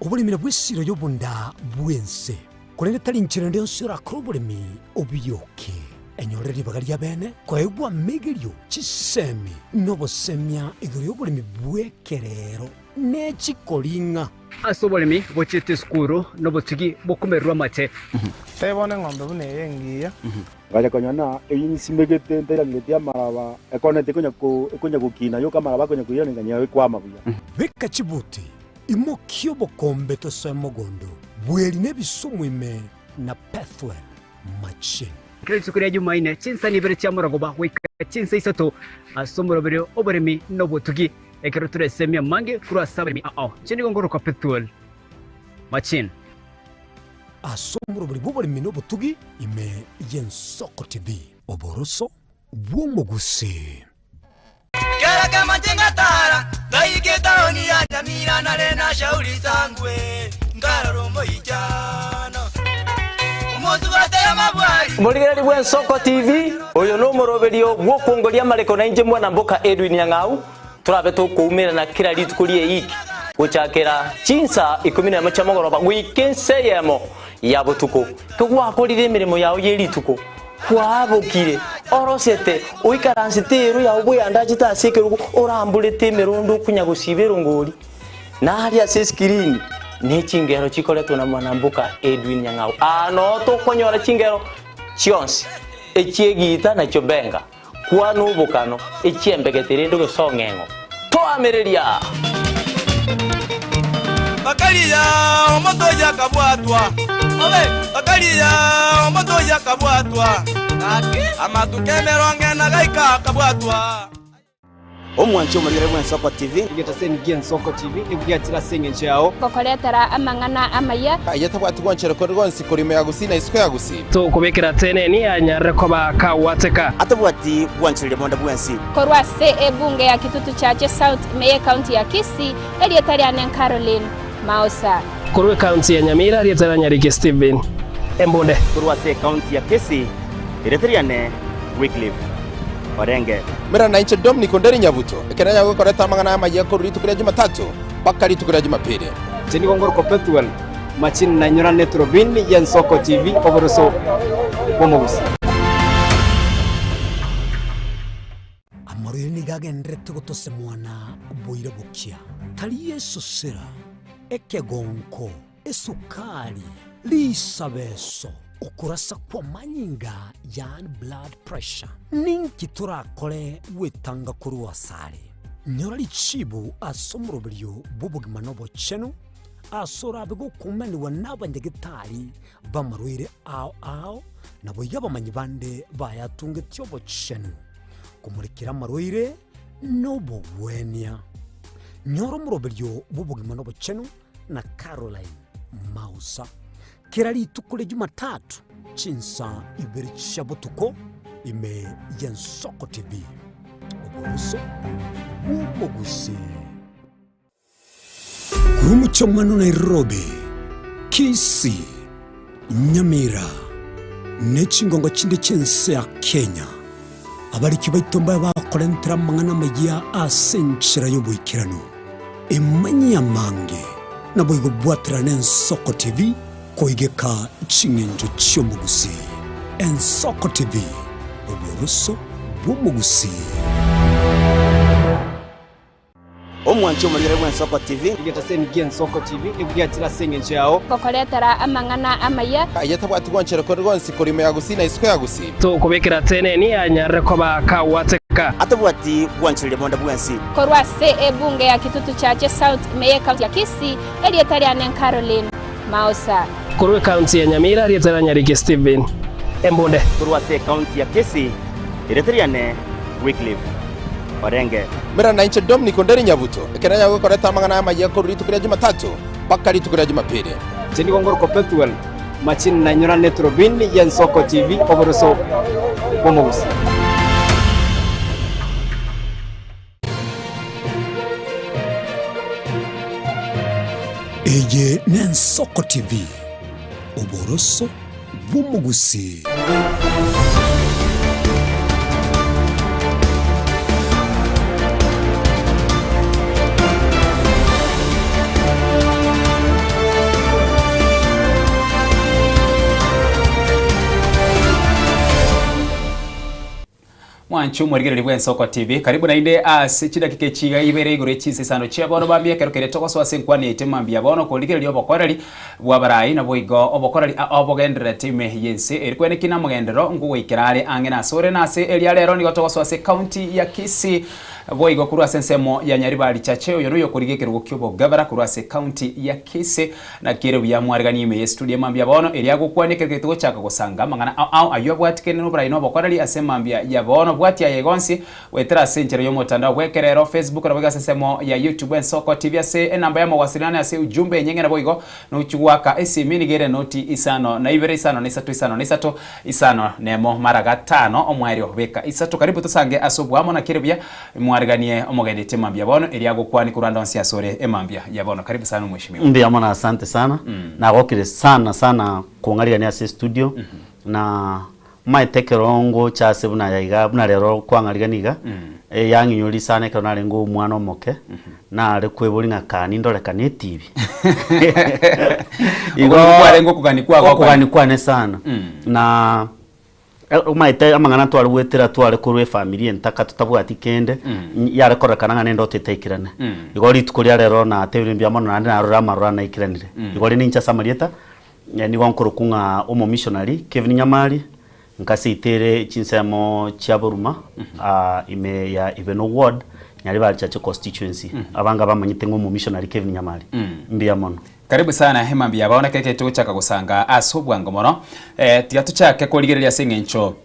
Oboremi nabwo esiro y'obonda bw'ense, korende tari inchera ende yonsi orakore oboremi obiyoke. Enyorere ribaga ria bene koegwa amegerio, chisemi, na obosemia igoro y'oboremi bw'ekerero ne chikoring'a. Ase oboremi bochiete esukuru nobotugi bokomererwa amate. Tebia bono eng'ombe buna eye engiya. Ngacha konyora ng'a eyio nsimegete ntairaneretie amaraba, ekoneti ekonya ko ekonya gokina yoka amaraba akonya koirana ng'a ekwama buya. Beka chibuti, imokia obokombe tosoe mogondo, bweri nebisumu ime na Pethuel machine. Kera rituko ria Jumaine, chinsa nibere chia morogoba goika chinsa isato ase omoroberio oboremi na obotugi, ekero toresemie amange korwa ase abaremi ao. Inche nigo ngorokwa Pethuel Machine. Ase omorobori bw'oboremi na obotugi ime y'Ensoko TV. Oboroso bw'omogusii. Kera kemanche ngatara, ngaika etaoni ya Nyamira nare na Shauri Sangwe, nkarora omoichano. Omosubati amabwari. Omorigereria bw'Ensoko TV, oyo nomoroberio bw'okwongoria amareko nainche mwana mboka Edwin Nyang'au, Torabe tokoumerana kera rituko ri'eiki, gochakera chinsa ikomi nemo chia mogoroba goika ensa eyemo ya botuko. Kegwakorire emeremo yao ye rituko, kwabokire, orosete, oikaransete eero yao bweandachete ase ekerogo, oramborete emerondo okonya gosiba erongori, na aria ase esikirini ne chingero chikoretwe na mwanamboka Edwin Nyang'au. Aa noo tokonyora chingero chionsi, echi'egiita na chiobenga. Kwana obokano, echiembegete rende gose ong'eng'o. Toamereria! Bakaria omotoyi akabwatwa, bakaria omotoyi akabwatwa, amatuko emerongo ena gaika akabwatwa. Omwanche omorigere bw'Ensoko TV. Egetaseni gi'Ensoko TV nigo giachire ase engencho yao. Gokoretera amang'ana amaya. Aye tabwati gwanchera kore gwonsi korwa ime ya Gusii na isiko ya Gusii. Tokobekera teneni anyarire koba kagwateka. Atabwati gwanchereria bonde bwensi. Korwa ase ebunge ya Kitutu Chache South ime y'ecounty ya Kisii, erieta riane Caroline Maosa. Korwa ecounty ya Nyamira, erieta ria Nyariki Stephen Embunde. Korwa ase ecounty ya Kisii, erieta riane Wycliffe Orenge. Mera nainche Dominic Onderi Nyabuto, ekero nyagokoreta amang'ana amayia korwa rituko ria Jumatatu mpaka rituko ria Jumapili. Inche nigo ngorokwa Pethuel. Machini nainyora neturubini y'Ensoko TV oboroso bw'omogusi. Amarwaire nigo agendererete gotosemwana boira bokia, tari esosera, ekegonko, esukari, risabeso, okorasa kw'amanyinga yaani blood pressure. Ninki torakore gwetanga korwa asare? Nyora richibu ase omoroberio bw'obogima na obochenu, ase orabe gokumanigwa nabanyagetari b'amarwaire ao ao, naboigo abamanyi bande bayatungetie obochenu, komorekera amarwaire nobogwenia. Nyora omoroberio bw'obogima na obochenu na Caroline Mausa kera rituko ria Jumatatu chinsa ibere chia botuko ime y'Ensoko TV. Oboroso bw'omogusii. Korwa omochie omwana o Nairobi, Kisii, Nyamira, ne chingongo chinde chi'ense ya Kenya, abariki baito mbabe bakorentera amang'ana amayia ase enchera y'oboikeranu. Emanyie amange, naboigo bwaterane Ensoko TV koigeka ching'encho chi'omogusii. Ensoko TV, oboroso bw'omogusii. Omwanchi omorigere bw'Ensoko TV. Egetaseni gi'Ensoko TV nigo giachire ase engencho yao. Gokoretera amang'ana amaya. Aye tabwati gwanchera konde gwonsi korwa ime ya Gusii na isiko ya Gusii. Tokobekera teneni anyarire koba kagwateka. Atabwati gwanchereria bonde bwensi. Korwa ase ebunge ya Kitutu Chache South ime y'Ecounty ya Kisii, erieta riane Caroline Maosa. Korwa ecounty ya Nyamira, rieta ria Nyariki Stephen Embunde. Korwa ase ecounty ya Kisii, erieta riane Wycliffe Orenge. Mera nainche Dominic Onderi Nyabuto, ekero nyagokoreta amang'ana aya amayia korwa rituko ria Jumatatu mpaka rituko ria Jumapili. Inche nigo ngorokwa Pethuel Machini nainyora neturubini y'Ensoko TV oboroso bw'omogusii. Eye n'Ensoko TV, oboroso bw'omogusii. Mwanche omorigereria bw'Ensoko TV, karibu naende ase chidakika echi iga ibere igoro echinsa isano chia bono bambia ekero keria togosoa ase enkwana yaito mambia bono korigereria obokoreri bw'abarai naboigo obokoreri ao bogendererete ime y'ense eri kwene ki namogenderero nkogoikera are ang'e nasore na ase eria rero nigo togosoa ase county ya Kisii boigo korwa ase ensemo ya Nyaribari Chache oyo noyo okorigia ekerogo ki'obogavana korwa ase county ya Kisii Naki ere buya mwareganie ime y'estudio emambia bono, erio agokwania ekero keria togochaka gosanga amang'ana ao ao ayio abwatikene noborai na obokoreri ase emambia ya bono. Bwatia aye iga onsi goetera ase enchera y'omotandao bw'ekerero, Facebook, naboigo ase ensemo ya YouTube Ensoko TV ase enamba y'amawasiliano ase ujumbe enyeng'e naboigo nochia goaka esimi nigo ere enoti isano na ibere isano na isato isano na isato isano nemo mara gatano omwaerio beka isato. Karibu tosange ase oboamo naki ere buya Mwareganie omogeneti emambia bono, erio agokwanie korwa ande onsi asore emambia ya bono. Karibu sana omweshimiwa. Mbuya mono asante sana nagokire sana sana kong'arigania ase estudio na maete ekero ngocha ase buna aya iga buna rero kwang'arigania iga yang'inyori sana ekero narenge omwana omoke nare kweboria ng'a kaa nindorekane etibi Igo kwarenge okogania kwago okogania kwane sana na Omanyete amang'ana tware goetera tware korwa efamiri entaka totabwati kende, yare kororekana ng'a nendoto etaikerane. Igo rituko ria rero natebire mbuya mono naende narorire amaroro anaikeranire. Igo rende inche ase amarieta, nigo nkorokwa ng'a omomissionary Kevin Nyamari, nkaseite ere chinsemo chia Boruma, ime ya Ibeno ward, Nyaribari Church constituency. Abange abamanyete ng'a omomissionary Kevin Nyamari. Mbuya mono. Karibu sana emambia ya bono ekero togochaka gosanga ase obwango mono. Eh, tiga tochake korigereria ase eng'encho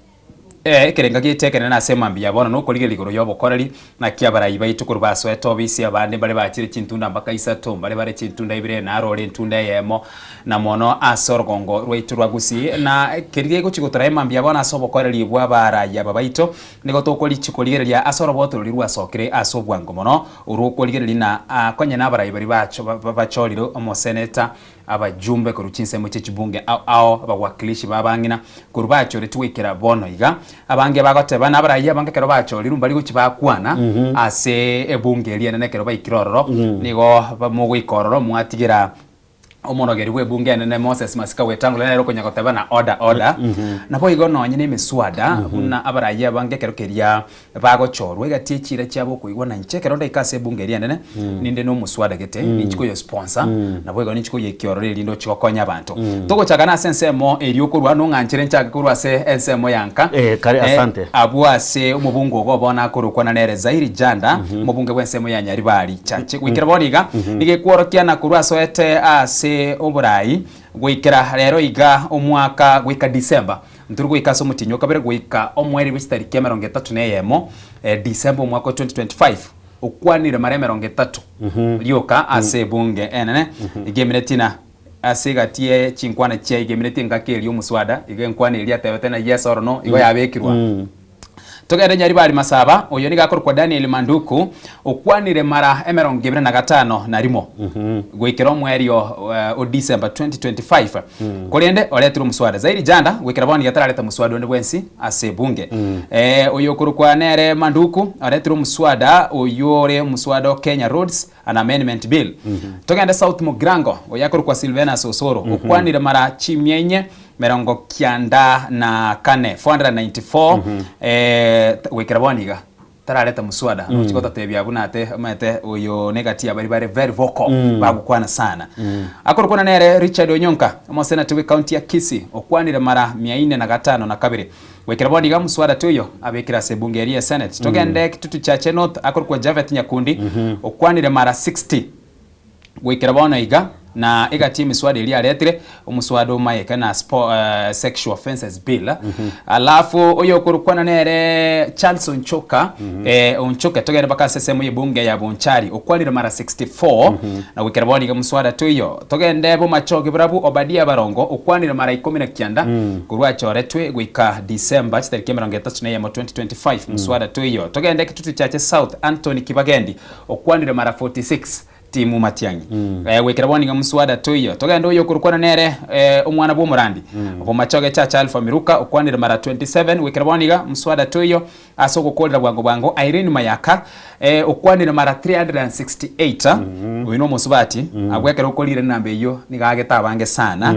eh, ekerenga giaito ekenene ase emambia ya bono nokorigereria igoro y'obokoreri, naki abarai baito korwa basoete obisi abande mbare bachire chintunda mpaka isato, mbare bare chintunda ibere, naro ore entunda eyemo, na mono ase orogongo rwaito rwa Gusii. Na keria gegochia gotoraa emambia ya bono ase obokoreri bw'abarai aba baito, nigo tokorichi korigereria ase oroboto roria rwasokire ase obwango mono, Orwo okorigereria na konya nabarai baria bachorire omoseneta, abajumbe korwa chinsemo chie chibunge ao ao, abawakilishi b'abang'ina korwa bachoretwe goikera bono iga. Abange bagoteba nabarai abange ekero bachorirwe mbari gochia bakwana ase ebunge eria enene ekero baikire ororo, nigo mogoika ororo mwatigera. Omorogeri bw'ebunge enene Moses Masika Wetangula nere okonya goteba na order order. Naboigo nonye na emeswada buna abarayia abange ekero keria bagochorwa egati echiira chiabo okoigwa na inche ekero ndaike ase ebunge eria enene ninde na omoswada gete ninchi koyo sponsor naboigo ninchi koyekia ororo erinde ochi gokonya abanto. Togochaka na ase ensemo eria okorwa nong'anchere nchake korwa ase ensemo ya nka Eh, kare asante. abwo ase omobunge ogo bono akorokwa nere Zairi Janda omobunge bw'ensemo ya Nyaribari Chache. Goikera bono iga nigo ekworokia na korwa asoete ase oborai goikera rero iga omwaka goika December ntori goika ase omotienyi o kabere goika omoerio bwe chitariki 31 December omwaka o 2025 okwanire mara 30 rioka ase ebunge enene iga emineti na ase egati ye chinkwana chia iga emineti engaki eria omoswada iga enkwana eria atebete na yes or no igo yabekirwa. Togende Nyaribari Masaba, oyo nigo akorokwa Daniel Manduku, okwanire mara 25 goikera omwerio o December 2025, korende oretire omoswada. Zairi Janda goikera bono iga tarareta moswada onde bwensi ase ebunge. Oyo okorokwa nere Manduku oretire omoswada oywo ore omoswada o Kenya Roads and Amendment Bill. Togende South Mugirango, oyo akorokwa Silvanus Osoro, okwanire mara chimia inye 94, 494, eh, goikera bono iga tarareta muswada mm. nochi gotatebia buna ate omanyete oyo negati abari bare very vocal mm. bagokwana sana mm. akorokwana nere Richard Onyonka omosenate bwe county ya Kisii okwanire mara 452 goikera bono iga muswada toyo abekire ase ebunge eria ya Senate mm. togende Kitutu Chache North akorokwa Javet Nyakundi mm -hmm. okwanire mara 60 Goikera bono iga, na egati y'emiswada eria aretire, omoswada omayeke na Sexual Offences Bill, alafu oyokorokwana nere Charles Onchoka, Onchoke togende mpaka ase esemo y'ebunge ya Bonchari, okwanire mara 64, na goikera bono iga moswada toiyo. Togende Bomachoge Borabu, Obadia Barongo, okwanire mara 19, korwa achoretwe goika December chitariki 31 2025, moswada toiyo. Togende Kitutu Chache South, Anthony Kibagendi, Okwanire mara 46 timu matiang'i. Eh, goikera bono nigo mswada toiyo. Togende oyo okorokwana nere eh, omwana bw'omorandi. Bomachoge Chacha Alpha Miruka okwanire mara 27 goikera bono iga mswada toiyo ase ogokorera bwango bwango Irene Mayaka eh, okwanire mara 368 oyo nomosubati abwo ekero okorire enamba eyio nigo agete abange sana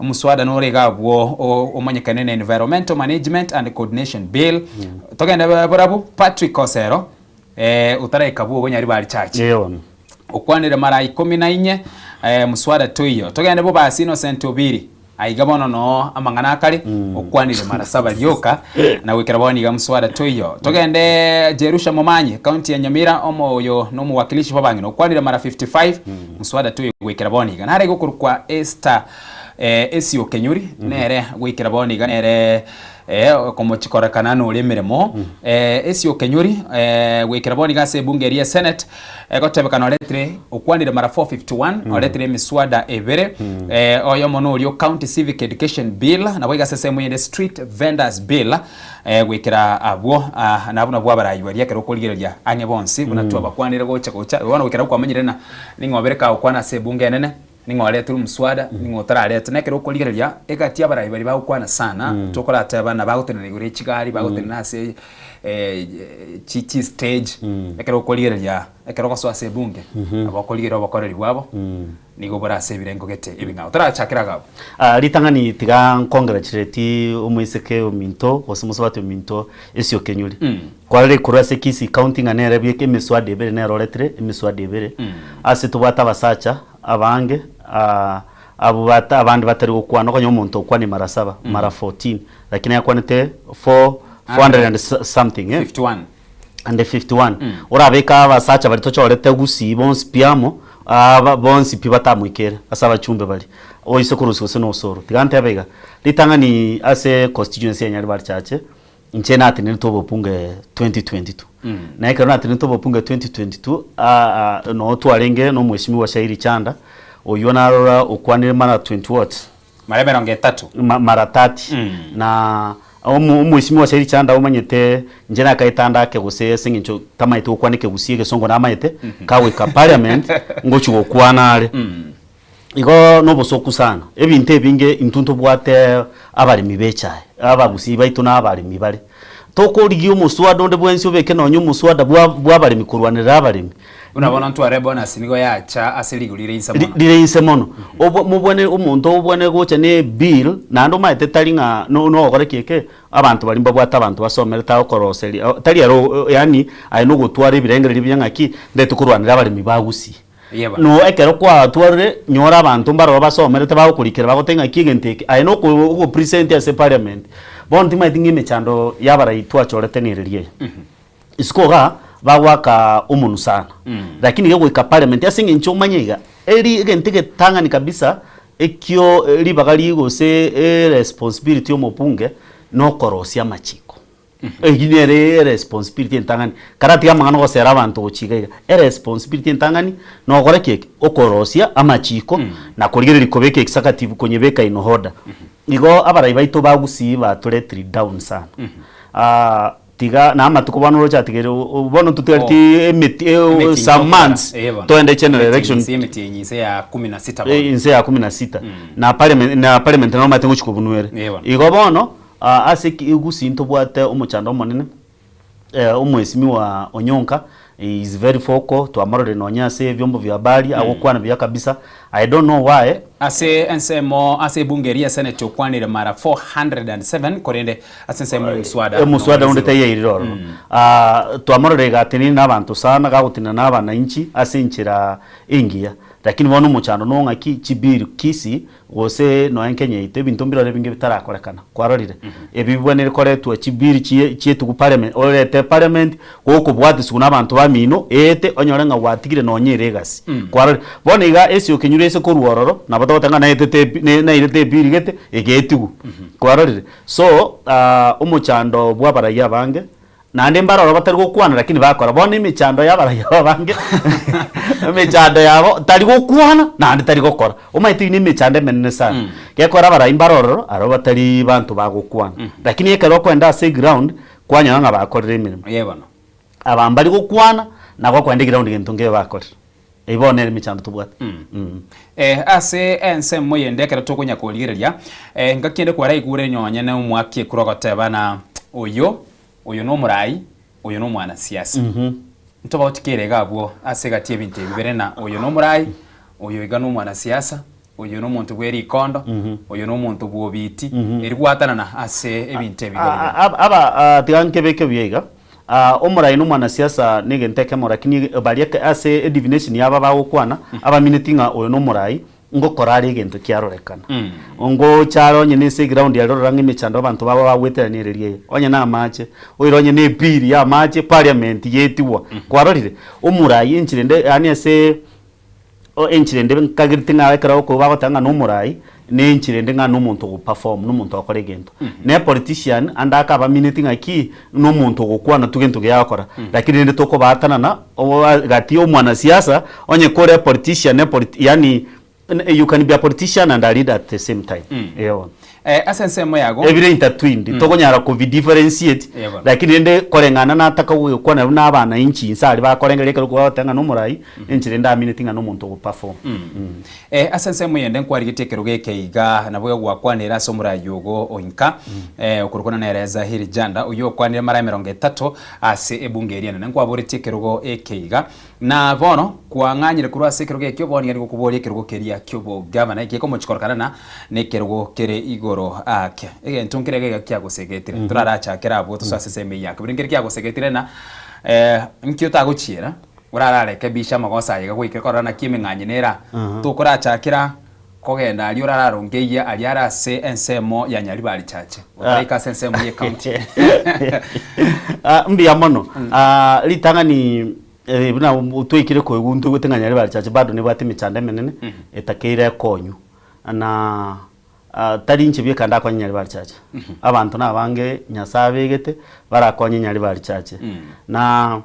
omoswada nore iga abwo o- omanyekane na Environmental Management and Coordination Bill togende borabu Patrick Osero Eh, otaraika bwogo Nyaribari Church. Ee bono. Okwanire mara ikomi na inye, eh, mswada toiyo. Togende bobasi Innocent Obiri. Aiga bono noo amang'ana akare, okwanire mara saba rioka, na goikera bono iga mswada toiyo. Togende Jerusha Momanyi, county ya Nyamira, omo oyo nomowakilishi bw'abang'ina, okwanire mara 55, mswada toiyo goikera bono iga. Nare gokorokwa Esther eh, Esio Kenyuri, nere goikera bono iga nere Eh, okomochia korekana nore emeremo eh, esio kenyori eh, goikera bono iga ase ebunge eria esenate egotebekana oretire okwanire mara 451 oretire emiswada ebere eh, oyomo noria o county civic education bill nabo iga ase esemo eyende street vendors bill eh, goikera abwo ah, nabwo nabwo abarai baria ekero okorigereria ang'e bonsi buna twabakwanire gocha gocha bono goikera kwamanyire ng'a ning'o obere kagokwana ase ebunge enene Ning'o oretire omoswada, ning'o otararete. Na ekero okorigereria, egati y'abarai baria bagokwana sana, tokorateba na bagotenena igoro ye chigari, bagotenena ase chi chi stage, ekero okorigereria, ekero ogosoa ase ebunge, nabo okorigereria obokoreri bwabo, nigo bore ase ebirengo gete ebing'ao. Torachakere iga abwo. Ah, ritang'ani tiga ncongratulate omoiseke ominto gose omosubati ominto Esio Kenyuri. Kwarora korwa ase Kisii County ng'a nere bweka emiswada ebere nere oretire emiswada ebere, ase tobwate abasacha abange abwo bata abande batari gokwana okonyora omonto okwane mara saba mara 14 lakini akwanete four 400 and something eh 51. and 51 orabeke abasacha baria tochorete gusii bonsi pi amo aba bonsi pi batamoikere ase abachumbe baria oise korusia gose na osoro tiga ntebe iga ritang'ani ase constituency ya Nyaribari Chache Inche natenenete obopunge 2022 na ekero natenenete obopunge 2022 aa noo twarenge na omweshimiwa Shairi Chanda oywo narora okwanire mara 20 what? Mara emerongo etato. Ma mara 30 na omo omweshimiwa Shairi Chanda omanyete inche nakaete ande ake gose ase eng'encho tamaete gokwana ekegusii egesongo namaete kagoika parliament ngochi gokwana are. Igo nobosoku sana, ebinto ebinge intwe ntobwate abaremi b'echae, abagusii baito na abaremi bare. Tokorigia omoswada onde bwensi obeke nonya omoswada bwa bw'abaremi korwanerera abaremi. Buna bono ntware bonus nigo yacha ase rigori rire inse mono. Rire inse mono. Obwa mobwane omonto obwane gocha ne ebill naende omanyete tari ng'a no nogokora ki eke, abanto baria mbabwate abanto basomerete agokoroseria tari ere yaani aye nogotwara ebirengererio buya ng'aki, ndete korwanera abaremi ba Gusii. No ekero kwatwarire, nyora abanto mbaroro basomerete bagokorikera bagotebia ng'aki egento eke, aye noko ogopresent ase parliament. Bono timanyeti ng'a emechando y'abarai twachorete nereria eye. Isiko igaa, bagoaka omonu sana. Lakini iga goika parliament ase eng'encho omanye iga, eri egento egetang'ani kabisa ekio ribaga ri gose eresponsibility ya omobunge, nokorosia amachiko. Eyio nere eresponsibility entang'ani, karatiga amang'ana ogosera abanto gochia iga iga, eresponsibility entang'ani nogokora ki eke? Okorosia amachiko na korigereria kobeka executive konyebeka in order. Igo abarai baito ba Gusii batoretiri down sana. Tiga na amatuko bono oroche atigere bono totigareti emeti some months toende general election Emetienyi inse ya kumi na sita bono. Inse ya kumi na sita. Na parliament na parliament naro omanyete ngochia kobunwa ere. Igo bono Ase Gusii ntobwate omochando omonene, omwesimigwa Onyonka he is very vocal, twamororire nonya ase ebiombo bia habari agokwana buya kabisa, I don't know why. Ase ensemo ase ebunge eria ya senate okwanire mara 407 korende ase ensemo y'omoswada Omoswada onde taiyairire ororo. Twamororire iga atenenire na abanto sana, gagotenena na abananchi ase enchera engiya. Lakini bono omochando no ng'aki chibill Kisii Gose nonya Kenya yaito ebinto mbirore ebinge bitarakorekana. Kwarorire? Ebi bibwenerete koretwa chibill chie chietugu parliament, orete parliament gokobwatiswa na abanto bamino eete onyore ng'a gwatigire nonya ere egasi. Kwarorire? Bono iga ase okenyure ase korwa ororo, nabo togoteba ng'a naetete ebi ne nairete ebill gete, egetigwa. Kwarorire? So, omochando bwa abarai abange, Naende mbaroro batari gokwana lakini bakora. Bono emechando y'abaraiyo abange, emechando yabo tari gokwana naende tari gokora. Omanyete eyio nemechando emenene sana. Gekora abarai mbarororo aro batari banto bagokwana. Lakini ekero okoenda ase eground, kwanyora ng'a bakorire emeremo. Ee bono. Aba mbari gokwana, nabo okoenda eground gento nkebe bakorire. Eyio bono nere emechando tobwate. Ase ensemo eyende ekero tokonya korigereria, engaki ende kwaraigure nonye na omwaki ekura ogoteba na oyo, oyo nomorai, oyo nomwanasiasa. Ntobauti ki ere iga abwo ase egati y'ebinto ebi bibere na oyo nomorai, oyo iga nomwanasiasa, oyo nomonto bwe rikondo, oyo nomonto bw'obiti, eri gwatanana ase ebinto ebi iga bibere. Aba tiga nkebeke buya iga, Omorai na omwanasiasa negento ekemo lakini baria ase edivination yabo abagokwana abamineti ng'a oyo nomorai ngokora are egento kiarorekana. Ngocha are onye nese eground aria orora ng'a emechando abanto babo bagweterania ereria eye. Onye na amache, oire onye ne ebill ya amache parliament yetigwa. Kwarorire? Omorai enchera ende yaani ase enchera ende nkagerete ng'a ekero bagoteba ng'a nomorai, ne enchera ende ng'a nomonto ogoperform, nomonto ogokora egento. Ne politician ande akabamineti ng'aki, nomonto ogokwana tu gento kiaye agokora. Lakini rende tokobaatanana gati ya omwanasiasa, onye kore politician ne politi yaani you can be a politician and a leader at the same time. Eeh bono. Ase ensemo yago. Ebire intertwined, tokonyara kobi differentiate, lakini rende koreng'ana nataka gokwana buna abanainchi inse aria bakorengereria ekero kwagoteba ng'a nomorai, enchera ende amineti ng'a nomonto ogoperform. Ase ensemo eyende nkwarigetie ekerogo eke iga, nabo gwakwanire ase omorai ogo oinka, okorokwana nere Zahiri Janda, oyio okwanire mara emerongo etato ase ebunge eria enene. Nkwaboretie ekerogo eke iga, na bono kwang'anyire korwa ase ekerogo ekio, bono nigo nigokoboria ekerogo keria ki'obogavana, eki ekomochikorokana na nekerogo kere igoro ake. Egento nkere iga iga kiagosegetire, torarachakere abwo tosoe ase ensemo eyio ya kabere, nkere kiagosegetire na nki otagochiera. Orararekebishe amagoso aye iga goikera korora naki emeng'anyi nera. Tokorachakera kogenda aria orararongeyie aria are ase ensemo ya Nyaribari Chache. Otaraika ase ensemo ye county. Mbuya mono. Ritang'ani buna twaikire koigwa ntoigwete ng'a Nyaribari Chache bado nebwate emechando emenene etakeire ekonywa. Na tari inche bieka ndakonye Nyaribari Chache. Abanto nabange Nyasaye abegete barakonye Nyaribari Chache. Na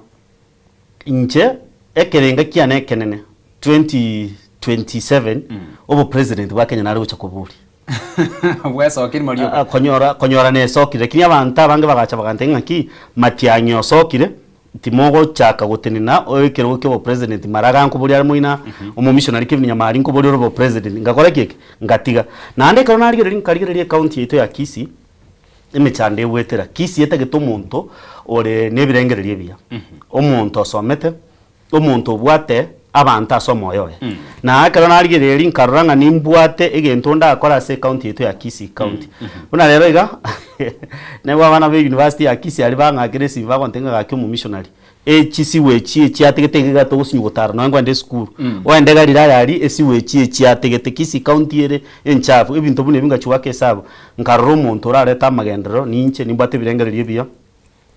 Inche ekerenga kiane ekenene 2027 obopresident bwa Kenya nare gocha koboria. Bwesokire marioka. Ah, konyora konyora nesokire lakini abanto abange bagacha bagantebia ng'aki Matiang'i osokire timogochaka gotenena ekerogo kia obopresident mara gankoboria are moina omomissionary Kevin Nyamari nkoboria ore obopresident ngakora ki eke? Ngatiga. Naende ekero narigereria nkarigereria ecounty yaito ya Kisii. Emechando egwetera. Kisii etagete omonto ore nebirengererio ebiya, omonto osomete, omonto obwate abanto ase omoyo oye. Na ekero narigereria nkarora ng'a nimbwate egento ndakore ase ecounty yaito ya Kisii County. Buna rero iga, naigwa abana ba university ya Kisii aria bang'akire esimi bagontebia ng'a gaki omomissionary, Echisiwa echi echiategete iga iga togosinywa gotara nonya nkoenda esukuru. Oende Galilaya aria esiwa echi echiategete Kisii county ere enchafu ebinto buna ebi ngachia goaka esabu nkarora omonto orarete amagenderero ninche nimbwate ebirengererio ebiya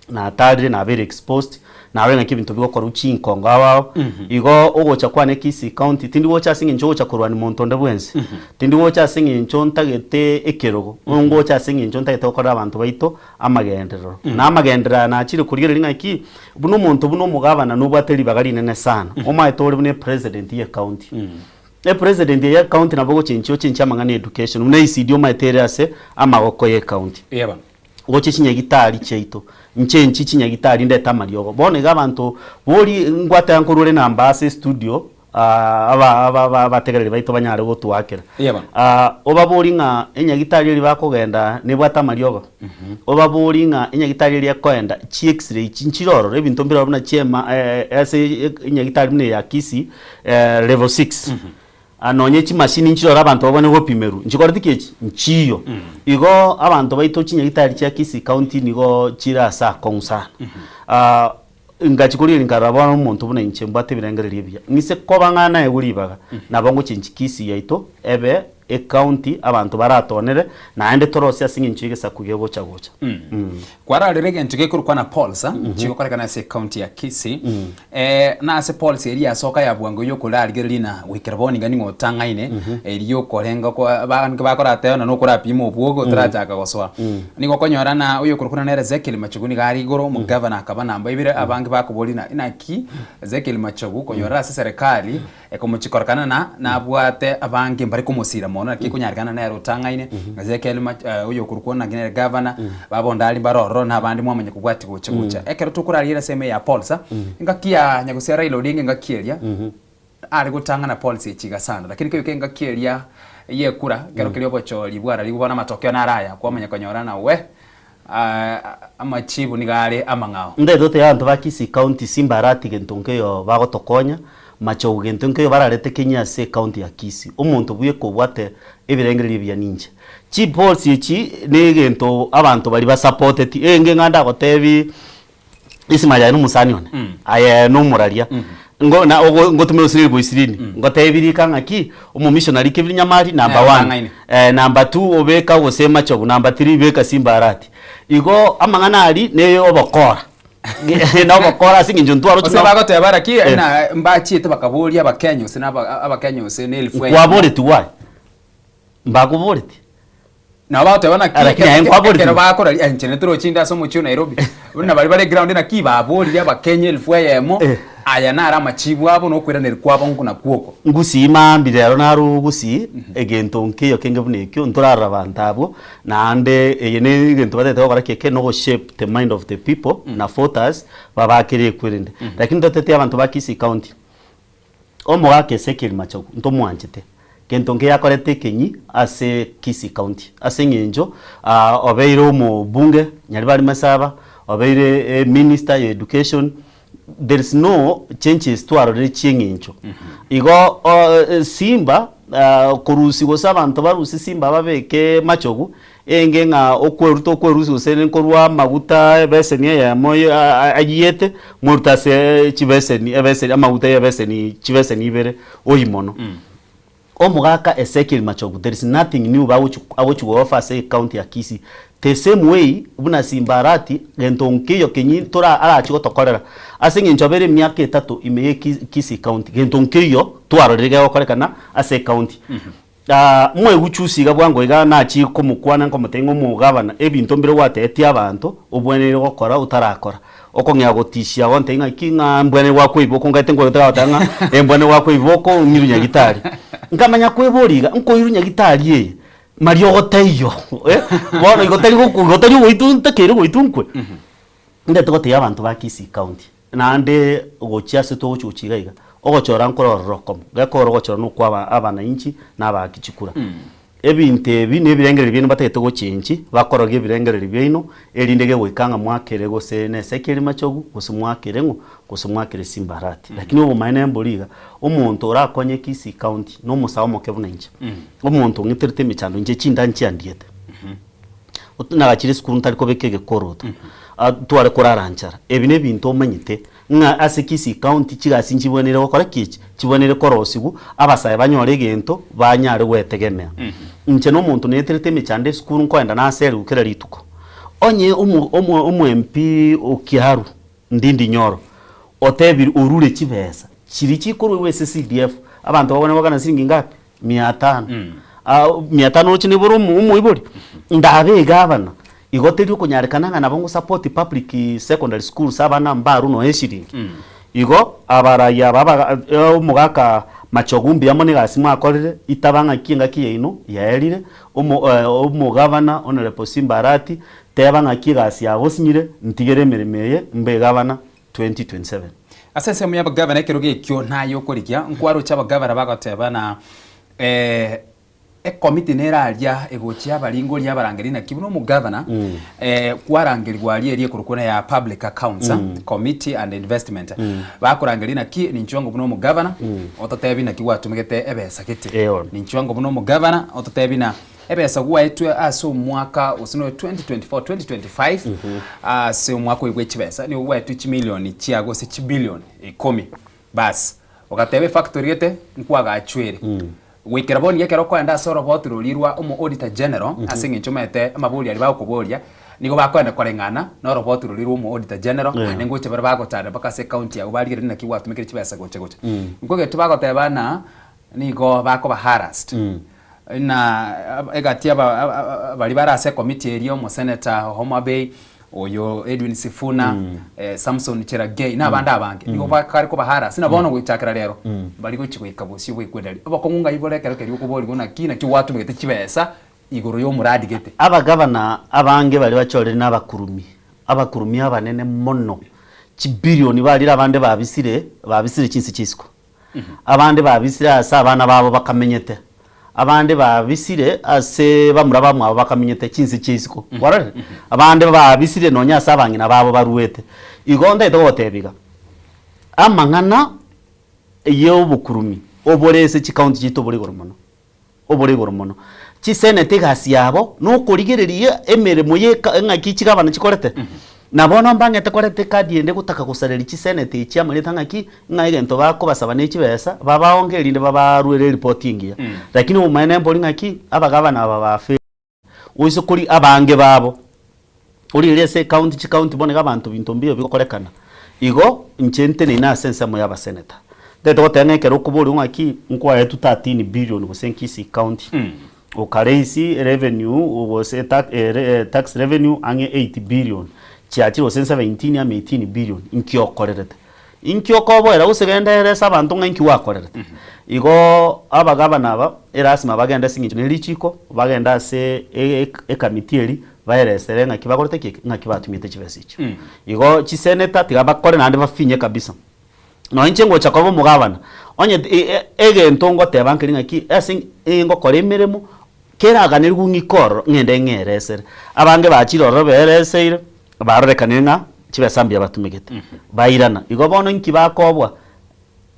natarire nabeire exposed narorire naki ebinto bigokorwa chinkongo ao ao igo ogocha kwane Kisii county tindi gocha ase eng'encho ogocha korwania monto onde bwensi tindi gocha ase eng'encho ntagete ekerogo ngocha ase eng'encho ntagete gokorera abanto baito amagenderero. Na amagenderero aya nachire korigereria ng'aki, buna omonto buna omogabana nobwate ribaga rinene sana, omaete ore buna epresident ye ecounty. Epresident eye ecounty nabo ogochenchia ochenchie amang'ana ya education, buna ECD omaete ere ase amagoko ye ecounty. Yeba. Gochia chinyagitari chiaito, nchenchie chinyagitari ndete amariogo. Bono iga abanto bori ngwateba nkorwa ore namba ase estudio, abategereri baito banyare gotoakera. Obaborie ng'a enyagitari eria bakogenda nebwate amariogo, obaborie ng'a enyagitari eria ekoenda chi x-ray nchire ororo, ebinto mbire ororo buna chiema ase enyagitari buna eya Kisii level six, nonye chimashini nchire ororo abanto babone gopimerwa, nchikoreti ki echi? Nchiyo. Igo abanto baito chinyagitari chia Kisii county nigo chire ase akong'u sana. Ingachia korigereria nkarora bono omonto buna inche mbwate ebirengererio ebiya, ng'ise koba ng'a naegwe ribaga, nabo ngochenchia Kisii yaito ebe ecounty abanto baratonere, naende torosie ase eng'encho y'egesaku gegocha gocha. Kwararire egento gekorokwa na polls chigokorekana ase ecounty ya Kisii. Na ase polls eria yasoka ya bwango yokorarigereria na goikera bono iga ning'o otang'aine eria yokorenga kwa abange bakorateba na nokorapima obwoge otarachaka gosoa. Nigo okonyora na oyokorokwa nere Ezekiel Machogu nigo are igoro, omogavana akaba namba ibere, abange bakoboria na inaki Ezekiel Machogu konyora ase eserekari ekomochikorekana na nabwate abange mbare komosira mono naki ekonyarekana nere otang'aine Ezekiel Mach oyokorokwa naki nere gavana, babonde aria mbare ororo na abande mwamanya kobwatia gocha gocha. Ekero tokorariera ase ime ya polls, engaki ya Nyagusia Raila Odinga engaki eria, Are gotang'ana polls echi iga sana lakini kegoika engaki eria yekura ekero keria obochori bwararigwe bono amatokeo naro aya kwamanya konyora na we amachibu nigo are amang'ao. Ndetote abanto ba Kisii County simbarati gento nkeiyo bagotokonya, machogu gento nkeiyo bararete kenya ase ecounty ya Kisii. Omonto bweka obwate ebirengererio ebiya ninche. Chipolls echi negento abanto baria basapoteti, enge ng'a ndagotebi Ismael aye nomosani one, aye nomoraria, ngo na ogo ngotumera osireri bwa isirini, ngotebi rika ng'aki, omomissionary Kevin Nyamari number Eh, one, otang'aine. number two obeka gose Machogu, number three beka Simba Arati. Igo amang'ana aria ne obokora, na obokora ase eng'encho ntwaroche Gose ng'a bagoteba naki Eh. na mbachiete bakaboria abakenya gose na aba abakenya gose na elfu eyemo. Nkwaboreti gwaye? Mbakoboreti? Nabo bagoteba naki Lakini aye nkwaboreti ekero bakoraria inche nitorochi inde ase omochie o Nairobi, buna baria bare ground naki baborire abakenya elfu eyemo, aya naro amachibu abo na okoiraneria kwabo nko nakwo oko. Ngusii maambia rero naro gusii, egento nkeiyo kenge buna ekio, ntorarora abanto abwo, naende eye ne egento batagete gokora ki eke, nogo shape the mind of the people na voters, babakere ekwerende. Lakini totete abanto ba Kisii county, Omogaka Ezekiel Machogu ntomwanchete, gento nkeyo akorete ekenyi ase Kisii County ase eng'encho obeire omobunge Nyaribari Masaba, obeire eminister ya education, there is no changes twarorire chieng'encho. Igo Simba korusia gose abanto barusie Simba babeke Machogu Enge ng'a okweruta okwerusia gose nkorwa amaguta ebeseni eyemo ayiete, mwerute ase chibeseni ebeseni amaguta ya ebeseni chibeseni ibere oyio mono. Omogaka Ezekiel Machogu there is nothing new bagochi agochi go offer ase ecounty ya Kisii. The same way buna Simba Arati gento nkeiyo kenyi tora arachi gotokorera ase eng'encho abere emiaka etato ime ye Kisii county gento nkeiyo twarorire gegokorekana ase ecounty. Moeguchusi iga bwango iga nachie komokwana nkomotebia ng'a omogabana, ebinto mbire gwatebetie abanto obweneire gokora otarakora. Okong'ea gotishia gontebia ng'a ki ng'a mbweneire goakwa ebiboko nkaete nkoigwete gagoteba ng'a eh mbweneire goakwa ebiboko ng'irwe nyagitari. Nkamanya kweboria iga, nkoirwa nyagitari eye mariogo taiyo bono igo tari gokwa igo tari ogoitwa ntakeire goitwa nkwe. Ndete gotebia abanto ba Kisii County, naende gochia ase togochi gochia iga iga, ogochora nkore ororo okomo, gekogera ogochora nokwa aba abananchi na abaaki chikura. Ebinto ebi nebirengererio biaino batagete gochenchi, bakorogie ebirengererio biaino, erinde gegoika ng'a mwakere gose n'Ezekieli Machogu, gose mwakere ng'o, gose mwakere Simba Arati. Lakini obomaene mbori iga, omonto orakonye Kisii County nomosae omoke buna inche, omonto ong'iterete emechando inche chinda nchiandiete, nagachire esukuru ntari kobeka egekoroto, tware korara nchara, ebi nebinto omanyete Ng'a ase Kisii County chigasi nchibweneire gokora ki echi? Chibweneire korosigwa, abasae banyore egento banyare gwetegemea. Inche nomonto neterete emechando esukuru nkoenda naserigwe kera rituko. Onye omo omo omo MP o Kiaru, Ndindi Nyoro, otebire orure chibesa chiria chikorwegwa ase CDF, abanto babwenerete goakana siringi ngapi? Mia tano. Mia tano oroche nibore omo omoibori? Ndabe egavana, igo teri okonyarekana ng'a nabo ngosupport public secondary schools abana mbarwe nonya eshiringi. Igo abarai aba abaga omogaka Machogu mbuya mono egasi mwakorire, itaba ng'aki engaki yaino yaerire, omo omogavana Honourable Simba Arati, teba ng'aki egasi yagosinyire, ntigere emeremo eye mbe egavana 2027. Ase ensemo y'abagavana ekerogo ekio naye okorigia, nkwaroche abagavana bagoteba na ekomiti nere aria egochia abaringoria abarangeri naki buna omogavana kwarangerigwa aria eria ekorokwa ya public accounts committee and investment bakorangeria naki ninchwe ango buna omogavana ototebi naki gwatumegete ebesa gete ninchwe ango buna omogavana ototebi na Ebesa gwaetwe ase omwaka gose noyo 2024 2025 ase omwaka oyo bwe chibesa nigo gwaetwe chimilioni chia gose chibilioni ikomi bas ogateba efactory gete nkwagachwere goikera bono iga ekero okoenda ase oroboti roria rwa omo auditor general ase eng'encho omanyete amabori aria bagokoboria nigo bakoenda koreng'ana na oroboti roria rwa omo auditor general naende ngocha bare bagotara mpaka ase ecounty yago barigereria naki gwatumekire chibesa gocha gocha. Nkogetwe bagoteba ng'a nigo bakoba harassed Na egati aba baria bare ase ekomiti eria omoseneta Homa Bay, oyo Edwin Sifuna, Samson Cherargei na abande abange nigo bakare kobaharasi na bono gochakera rero bari gochia goika bosio bw'ekwenda obokong'u ng'ai bore ekero keria okoborigwa naki naki gwatumegete chibesa igoro y'omoradi gete. Abagavana abange baria bachorire nabakurumi, abakurumi abanene mono, chibilioni barire abande babisire, babisire chinse chia isiko. Abande babisire aase abana babo bakamenyete, abande babisire ase bamura bamwabo bakamenyete chinse chia isiko. Kwarorire? Abande babisire nonya ase abang'ina babo baruete. Igo ntagete gogotebia iga, amang'ana y'obokurumi obore ase chikaunti chiaito bore igoro mono. obore igoro mono. Chiseneta egasi yabo nokorigereria emeremo ye ng'aki chigavana chikorete. Na bono mbang'ete koreta ekadi ende gotaka gosareria chiseneta echi amareta ng'aki, ng'a egento bakobasaba ne chibesa, babaonge erinde babaruere eripoti engiya. Lakini obomaene mbori ng'aki, abagavana aba ba failed. Oise kori abange babo, origererie ase ecounty, chicounty bono iga abanto binto mbiyo bigokorekana. Igo, inche nteneine ase ensemo ya abaseneta. Ntagete goteba ng'a ekero okoborigwa ng'aki nkwaetwe 13 billion gose Kisii county, okaraise revenue gose tax tax revenue ang'e 8 billion, chiachire gose 17 ama 18 billion, inki okorerete? Inki okoboera gose genda erese abanto ng'a inki gwakorerete? Igo abagabana aba erasima bagende ase eng'encho ne richiko, bagende ase ekamiti eria, baeresere ng'aki bakorete ki? Ng'aki batumiete chibesa echio. Igo chiseneta tiga bakore naende bafinye kabisa. Nonya inche ngocha koba omogabana, onye egento ngoteba nkeri ng'aki ase ngokora emeremo, keraganerigwe ng'ike ororo, ng'ende ng'eresere. Abange bachire ororo beereseire, barorekanire ng'a chibesa mbuya batumegete, bairana. Igo bono inki bakobwa?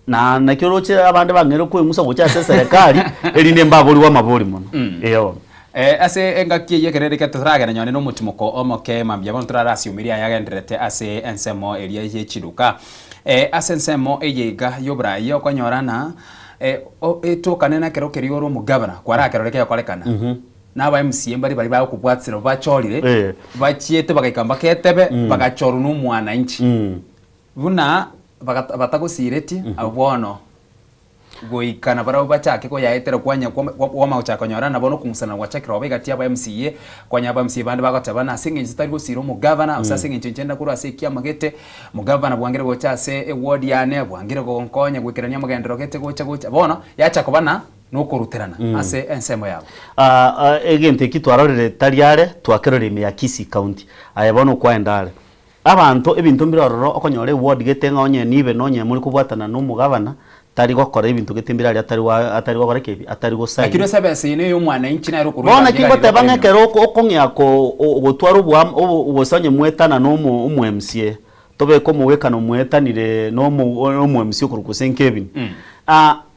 Na naki oroche abande bang'eire koeng'usa gocha ase eserekari, erinde mbaborigwe amabori mono. Eeh bono. Ase engaki eyio ekero ere totaragenda nonye nomotimoko omoke mambia bono torarasiumirie aya agendererete ase ensemo eria ye chiduka. Ase ensemo eye iga y'oboraai okonyora ng'a etokane nekero keria ore omogavana kwarakerore kegokorekana. Na aba MCA mbare baria bagokobwatisera bachorire, bachiete bagaika mpaka etebe, bagachorwa na omwananchi. Buna batagosiretie, abwo bono goika nabarabwo bachake koyaetera kwanya kwama gochaka konyora nabo nokong'usana gwachakire obo egati y'aba MCA, kwanya aba MCA bande bagoteba ng'a ase eng'encho tari gosira omogavana, gose ase eng'encho inche ndakorwa ase ekiama gete, omogavana bwangire gocha ase eward yane, bwangire gonkonya goikerania amagenderero gete gocha gocha, bono yacha koba na nokoruterana ase ensemo yabo. Egento eki twarorire tari are, twakerorire ime ya Kisii County. Aye bono kwaenda are. Abanto ebinto mbire ororo okonyora eward gete ng'a onye nibe nonye more kobwatana na omogavana, Tari gokora ebinto gete mbire aria atari gwa atari gokora ki ebi atari go sign. Lakini ase ebesa eye neya omwananchi nere okorwa Bono egari naki egari ngoteba gokora ng'a emeremo. ekero oko okong'ea ko o gotwara oboam obo gose onye mwetana na omo omo MCA, tobeke omowekano mwetanire na omo omo MCA okorokwa gose Kevin,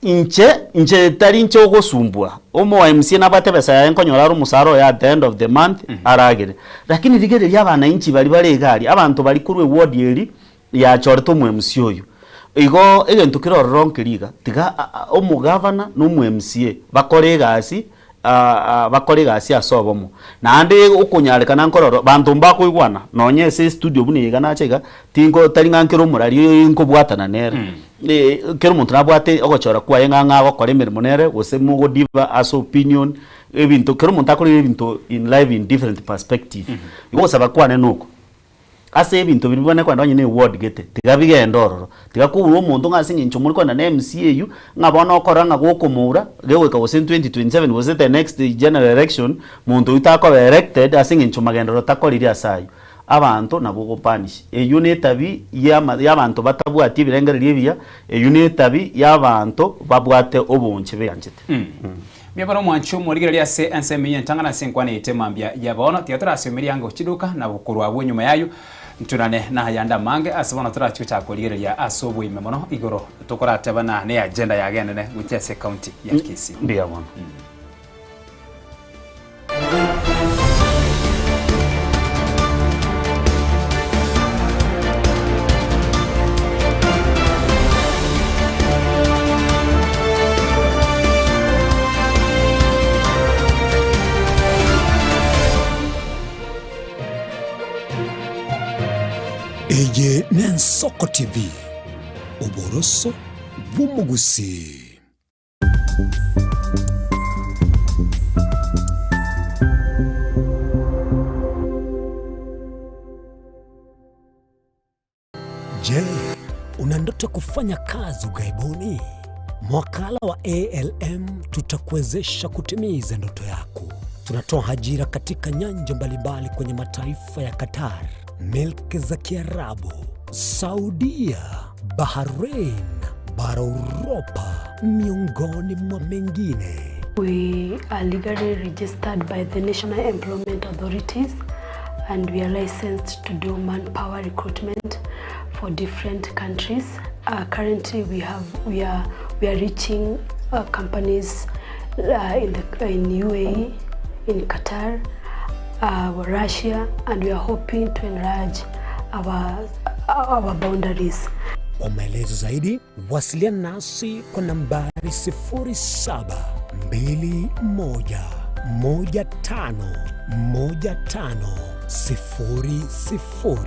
inche inche tari inche ogosumbua, omo MCA nabwate ebesa yaye nkonyora are omosara oye at the end of the month aragere. Lakini rigereria abananchi baria bare iga aria, abanto baria korwa eward eria yachorete omo MCA oyo. Igo egento kere ororo nkeri iga, tiga omogavana na omo MCA bakore egasi bakore egasi ase obomo. Naende okonyarekana nkore ororo, banto mbakoigwana, nonye ase estudio buna iga nacha iga, tinko tari ng'a nkere omorari nkobwatana nere. Kera omonto nabwate ogochora kwaye ng'a ng'a agokora emeremo nere, gose mogodiver ase opinion, ebinto kera omonto akorire ebinto in life in different perspective. Igo ogosaba kwane noko. Ase ebinto biria bibane kogenda onye ne eward gete, tiga bigende ororo. Tiga koura omonto ng'a ase eng'encho more kogenda na MCA eywo, ng'a bono okora ng'a gokomoura, gegoika gose 2027 gose the next general election, monto oyio takoba elected ase eng'encho magenderero takoriri ase aywo. Abanto nabwo ogopunish. Eywo ne etabi ya ama ya abanto batabwati ebirengererio ebiya, eywo ne etabi ya abanto babwate obonche beanchete. Mbuya bono omwanchi omorigereria ase ensemo eyio entang'ani ase enkwana yaito emambia ya bono. Tiga torasiomerie ange gochiduka na korwa abwo nyuma y'ayio ntunane nayande amange ase bono torachie gochaka korigereria ase oboime mono igoro tokoratebana ne agenda yagenene gochia ase ecounty ya Kisii. Mbuya bono. Eye n'Ensoko TV, oboroso bw'omogusii. Je, una ndoto ya kufanya kazi ughaibuni? Mwakala wa ALM tutakuwezesha kutimiza ndoto yako. Tunatoa ajira katika nyanja mbalimbali kwenye mataifa ya Qatar, milki za Kiarabu, Saudia, Bahrain, bara Uropa, miongoni mwa mengine. We are legally registered by the National Employment Authorities and we are licensed to do manpower recruitment for different countries. Uh, currently we have we are we are reaching uh, companies uh, in the in UAE, in Qatar, uh, Russia, and we are hoping to enlarge our our boundaries. Kwa maelezo zaidi wasiliana nasi kwa nambari 0721151500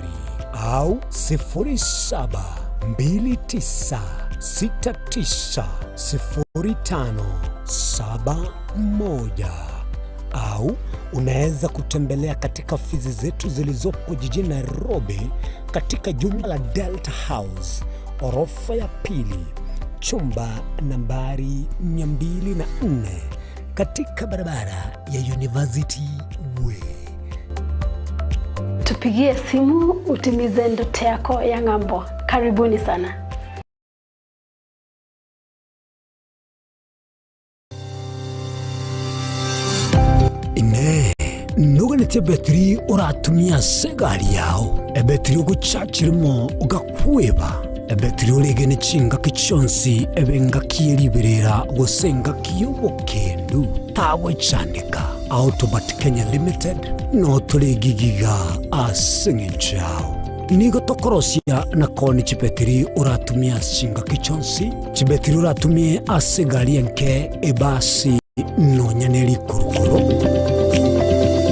au 0729690571 au unaweza kutembelea katika ofisi zetu zilizopo jijini Nairobi katika jumba la Delta House orofa ya pili chumba nambari 204 katika barabara ya University Way. Tupigie simu utimize ndoto yako ya ng'ambo. Karibuni sana. Inee! Noganetie ebetiri oratumie ase egari yao, ebetiri ogochachi rimo ogakweba, ebetiri oregene chingaki chionsi ebe engaki ye riberera gose engaki y'obokendu? Tagwechandeka. Autobat Kenya Limited notore egigiga ase eng'encho yao. Nigo tokorosia na koonia chibetiri oratumie ase chingaki chionsi, chibetiri oratumie ase egari enke, ebasi, nonya ne rikurukuru.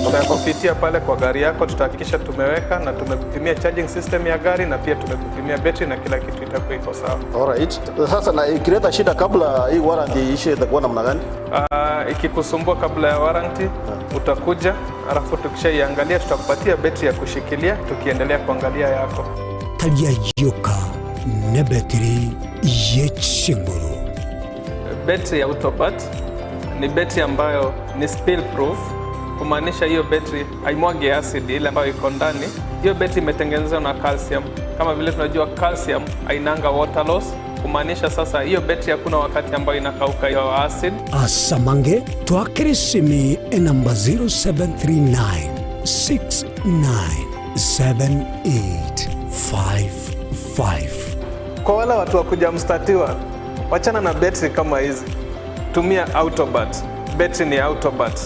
Tutakupitia pale kwa gari yako, tutahakikisha tumeweka na tumekupimia charging system ya gari na pia tumekupimia betri na kila kitu itakuwa iko sawa. Alright. Sasa na ikileta shida kabla hii warranty iishe itakuwa namna gani? Uh, ikikusumbua kabla ya warranty utakuja, alafu tukishaiangalia tutakupatia betri ya kushikilia tukiendelea kuangalia yako. Taria yoka nebetiri ye chinguru. Betri ya Autopat ni betri ambayo ni spill proof, kumaanisha hiyo betri haimwagi acid ile ambayo iko ndani. Hiyo betri imetengenezwa na calcium. Kama vile tunajua calcium hainanga water loss. Kumaanisha sasa hiyo betri hakuna wakati ambayo inakauka hiyo acid. Asamange twakere esimi enamba 0739 697855. Kwa wale watu wa kuja mstatiwa, wachana na betri kama hizi, tumia Autobat. Betri ni Autobat.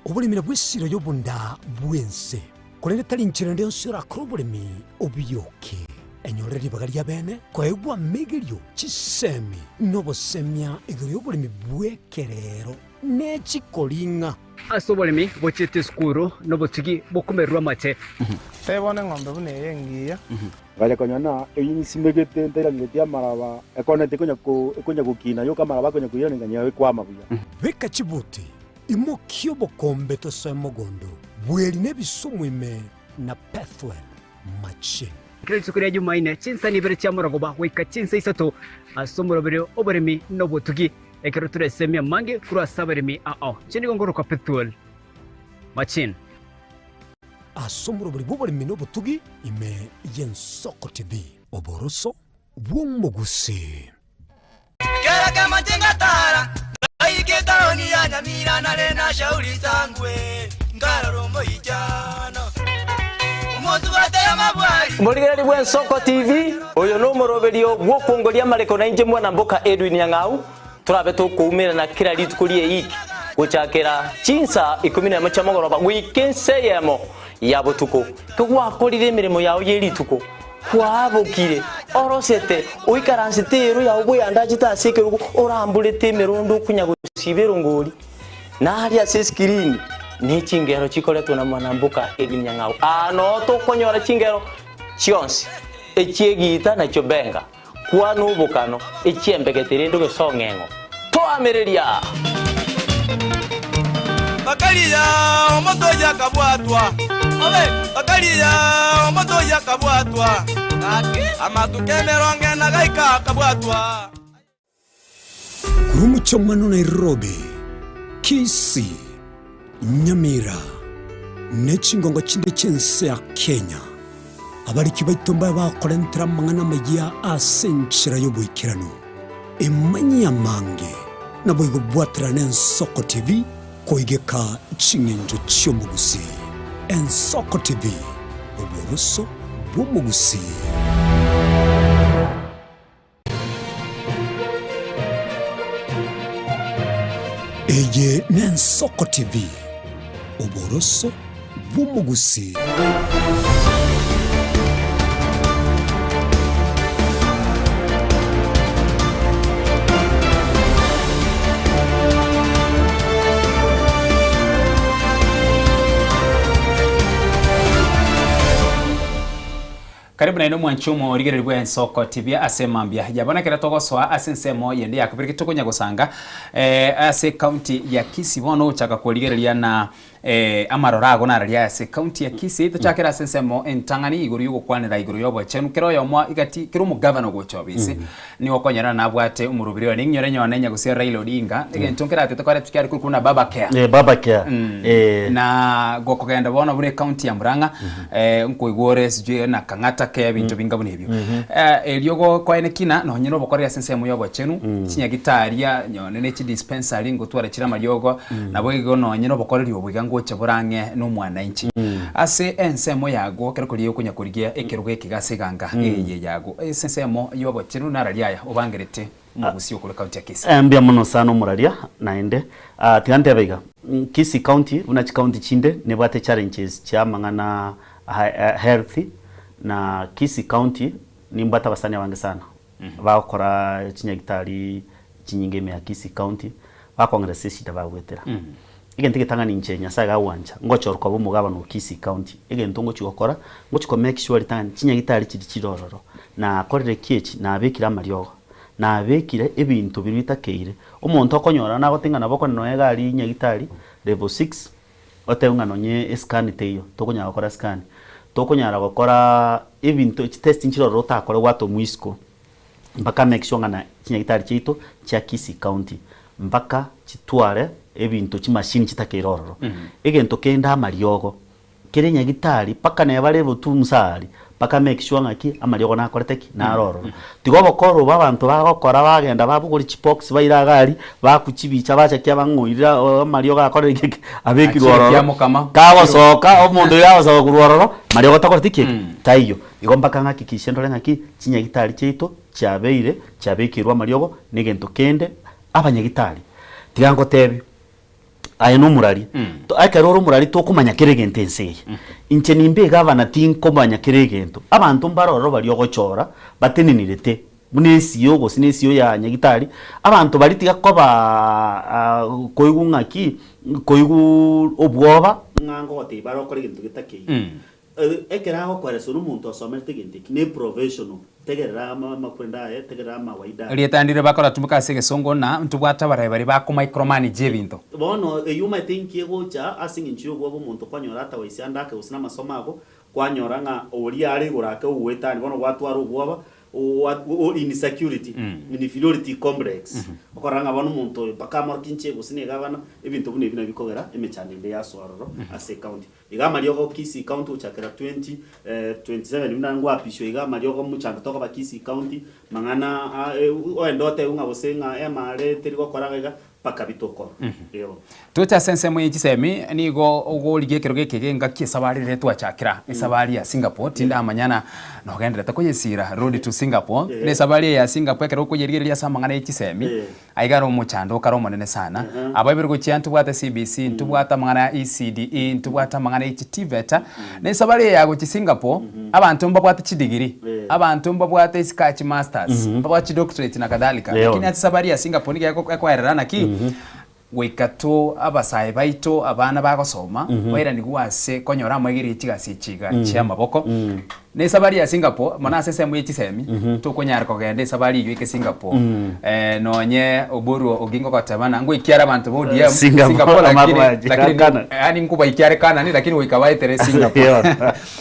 Oboremi nabwo esiro y'obonda bw'ense, korende tari inchera ende yonsi orakore oboremi obioke. Enyorere ribaga ri'abeene koegwa amegerio, chisemi, na obosemia igoro y'oboremi bw'ekerero ne chikoring'a. Ase oboremi bochiete esukuru nobotugi bokomererwa amate. Tebona eng'ombe buna eye engiya. Ngacha konyora na eyio nsimegete ntairangeretie amaraba, ekoneti ekonya ko ekonya gokina yoka amaraba akonya koirana nganyora ekwama buya. Beka chibuti, imokia obokombe tosoe mogondo, bweri na ebisumu ime na Pethuel machine. Kera rituko ria Jumaine, chinsa ibere chia morogoba goika chinsa isato ase omoroberi oboremi na obotugi, ekero toresemie amange korwa ase abaremi ao. Inche nigo nkorokwa Pethuel Machine. Ase omoroberi bw'oboremi na obotugi ime y'Ensoko TV, oboroso bw'omogusii. Kera kemanche ngatara, ngaika etaoni ya Nyamira nare na Shauri Sangwe, nkarora omoichano, omosubati amabwari. Morigereria bw'Ensoko TV, oyo nomoroberio bw'okwongoria amareko nainche mwana mboka Edwin Nyang'au, torabe tokoumerana kera rituko ri'eiki gochakera chinsa ikomi nemo chia mogoroba goika ensa eyemo ya botuko. Kegwakorire emeremo yao ye rituko, Kwabokire, orosete, oikaransete eero yao bweyandachete ase ekerogo, oramborete emerondo okonya gosiba erongori, na aria ase esikirini ne chingero chikoretwa na mwanamboka ebinyang'au. Aa noo tokonyora chingero chionsi, echi'egiita na chiobenga, kwana obokano, echi'embegete rende ogesong'eng'o. Toamereria! Bakaria omotoyi akabwatwa, bakaria omotoyi akabwatwa, amatuko emerongo ena gaika akabwatwa. Korwa omochie Nairobi, Kisii, Nyamira, ne chingongo chinde chi'ense ya Kenya, abariki baito mbabe bakorentera amang'ana amayia ase enchera y'oboikeranu. Emanyie amange, naboigo bwaterane Ensoko TV koigeka ching'encho chi'omogusii. Ensoko TV, oboroso bw'omogusii. Eye n'Ensoko TV, oboroso bw'omogusii. Karibu naende omwanchi omorigereria bw'ensoko TV ase emambia ya bono ekero togosoa ase ensemo yende ya kabere tokonya gosanga eh, ase county ya Kisii bono ogochaka korigereria na eh, amaroro ago nararia ase county ya Kisii tochakere ase ensemo entang'ani igoro yogokwanera igoro y'obochenu kera oyomo igati kera omogavana ogocha obisi nigo okonyora nabwate omorobiri oye ninyore nyone nyagusia Raila Odinga egento nkeratete kore Kiare korokwa buna Baba Care. Eh, Baba Care. Eh. Na gokogenda bono buna ecounty ya Murang'a, eh, nkoigwa ore sijui na Kang'ata Care ebinto binga buna ebio. Eh, erio gokoene kina nonye na obokoreri ase ensemo ya obochenu, chinyagitaria nonye ne chidispensary ngotwara chire amariogo, nabo igo nonye na obokoreri obo iga ngocha bore ang'e na omwananchi. Ase ensemo yago ekero koria okonya korigia ekerogo eke iga ase eganga eye yago, ase ensemo ya obochenu nararia aya obangerete. Omogusii okore county ya Kisii. Eh, mbuya mono sana omoraria naende. Ah, tiga ntebe iga, Kisii county buna chicounty chinde nebwate challenges chia amang'ana a health na Kisii county nimbwate abasani abange sana bagokora chinyagitari chinyinge ime ya Kisii county bakong'eresa eshida bagwetera. Egento egetang'ani inche Nyasaye gagwancha ngochorwa koba omogabana o Kisii county, egento ngochia gokora ngochia ko make sure ritang'ani chinyagitari chiria chire ororo nakorire ki echi nabekire amariogo. Nabekire ebinto biria bitakeire. Omonto okonyora nagote ng'a nabo okonyora nonya egari nyagitari level six, otebe ng'a nonye escan teiyo, tokonyara gokora scan. Tokonyara gokora ebinto chitest nchire ororo otakore gwata omoisiko, mpaka make sure ng'a na chinyagitari chiaito chia Kisii county, mpaka chitware. ebinto chimashini chitakeire ororo. Egento kende amariogo, kere nyagitari mpaka neba bare ebutu msari, mpaka make sure ng'aki amariogo nakorete ki? Naro ororo. Tiga obokoro obo abanto bagokora bagenda babogoria chibox baira iga aria, bakwa chibicha bachakia bang'oirire amariogo akorire ki ki? Abekirwe Achire ororo. kiamokama. Kagosoka, omonto oyo agosoka korwa ororo, mariogo takoreti ki? Taiyo. Igo mpaka ng'akikishe ndore ng'aki, chinyagitari chiaito chiabeire, chiabekirwe amariogo, na egento kende, abanyagitari, tiga ngotebie, aye nomorari, ekero ore omorari tokomanya kera egento ense eye. Inche nimbe egavana tinkomanya kera egento. Abanto mbare ororo baria ogochora, batenenerete, buna esio gose na esio ya nyagitari, abanto baria tiga koba koigwa ng'aki, koigwa obwoba, ng'a ngogotebia bare okore egento getakeire. Ekero agokoeresa ore omonto osomerete egento eki, ne professional, tegerera amakwenda aye, tegerera amawaida aye. Erieta ndire bakoratumeka ase egesongo na ntobwate abarai baria bako micromanage ebinto. Bono eyio omanyete inki egocha ase eng'encho y'obwoba omonto kwanyora atawaisi ande ake gose namasomo ago, kwanyora ng'a oria are igoro ake ogoetania bono gwatwara obwoba insecurity, inferiority complex, okorora ng'a bono omonto oyo mpaka amorokie inche gose na egavana, ebinto buna ebi nabio bikogera emechando ende yasoa ororo ase ecounty. Iga amariogo Kisii County gochakera 2027 buna ngwapishwa iga amariogo mochando tokoba Kisii County mang'ana oende otebe ng'a gose ng'a emare teri gokora iga iga mpaka bitokora. Eeh. Toche ase ensemo ye chisemi, nigo ogorigia ekerogo eke gengaki esabari riria twachakera esabari ya Singapore, tindamanya na nogenderete koyesira road to Singapore, na esabari eye ya Singapore ekero okoyerigereria ase amang'ana ye chisemi, Aiga are omochando okare omonene sana. Abaibori gochia ntobwate CBC, ntobwate amang'ana ya ECDE, ntobwate amang'ana ye chiTVET. Na esabari eye ya gochia Singapore, abanto mbabwate chidegree, abanto mbabwate isika chimasters, mbabwate chidoctorate na kadhalika. Lakini ase esabari ya Singapore nigo ekoerera naki, goika to abasae baito, abana bagosoma, bairanigwe ase konyora amaiga ye chigasi echi iga chia amaboko. Na esabari ya Singapore, mono ase ensemo ye chisemi, tokonyara kogenda esabari eyio eke Singapore. Nonye Oburu Oginga ogoteba na ngoikia are abanto ba ODM Singapore, Singapore lakini amabaji, lakini Canaan. yaani nkobaikia are Canaan lakini goika baetere Singapore.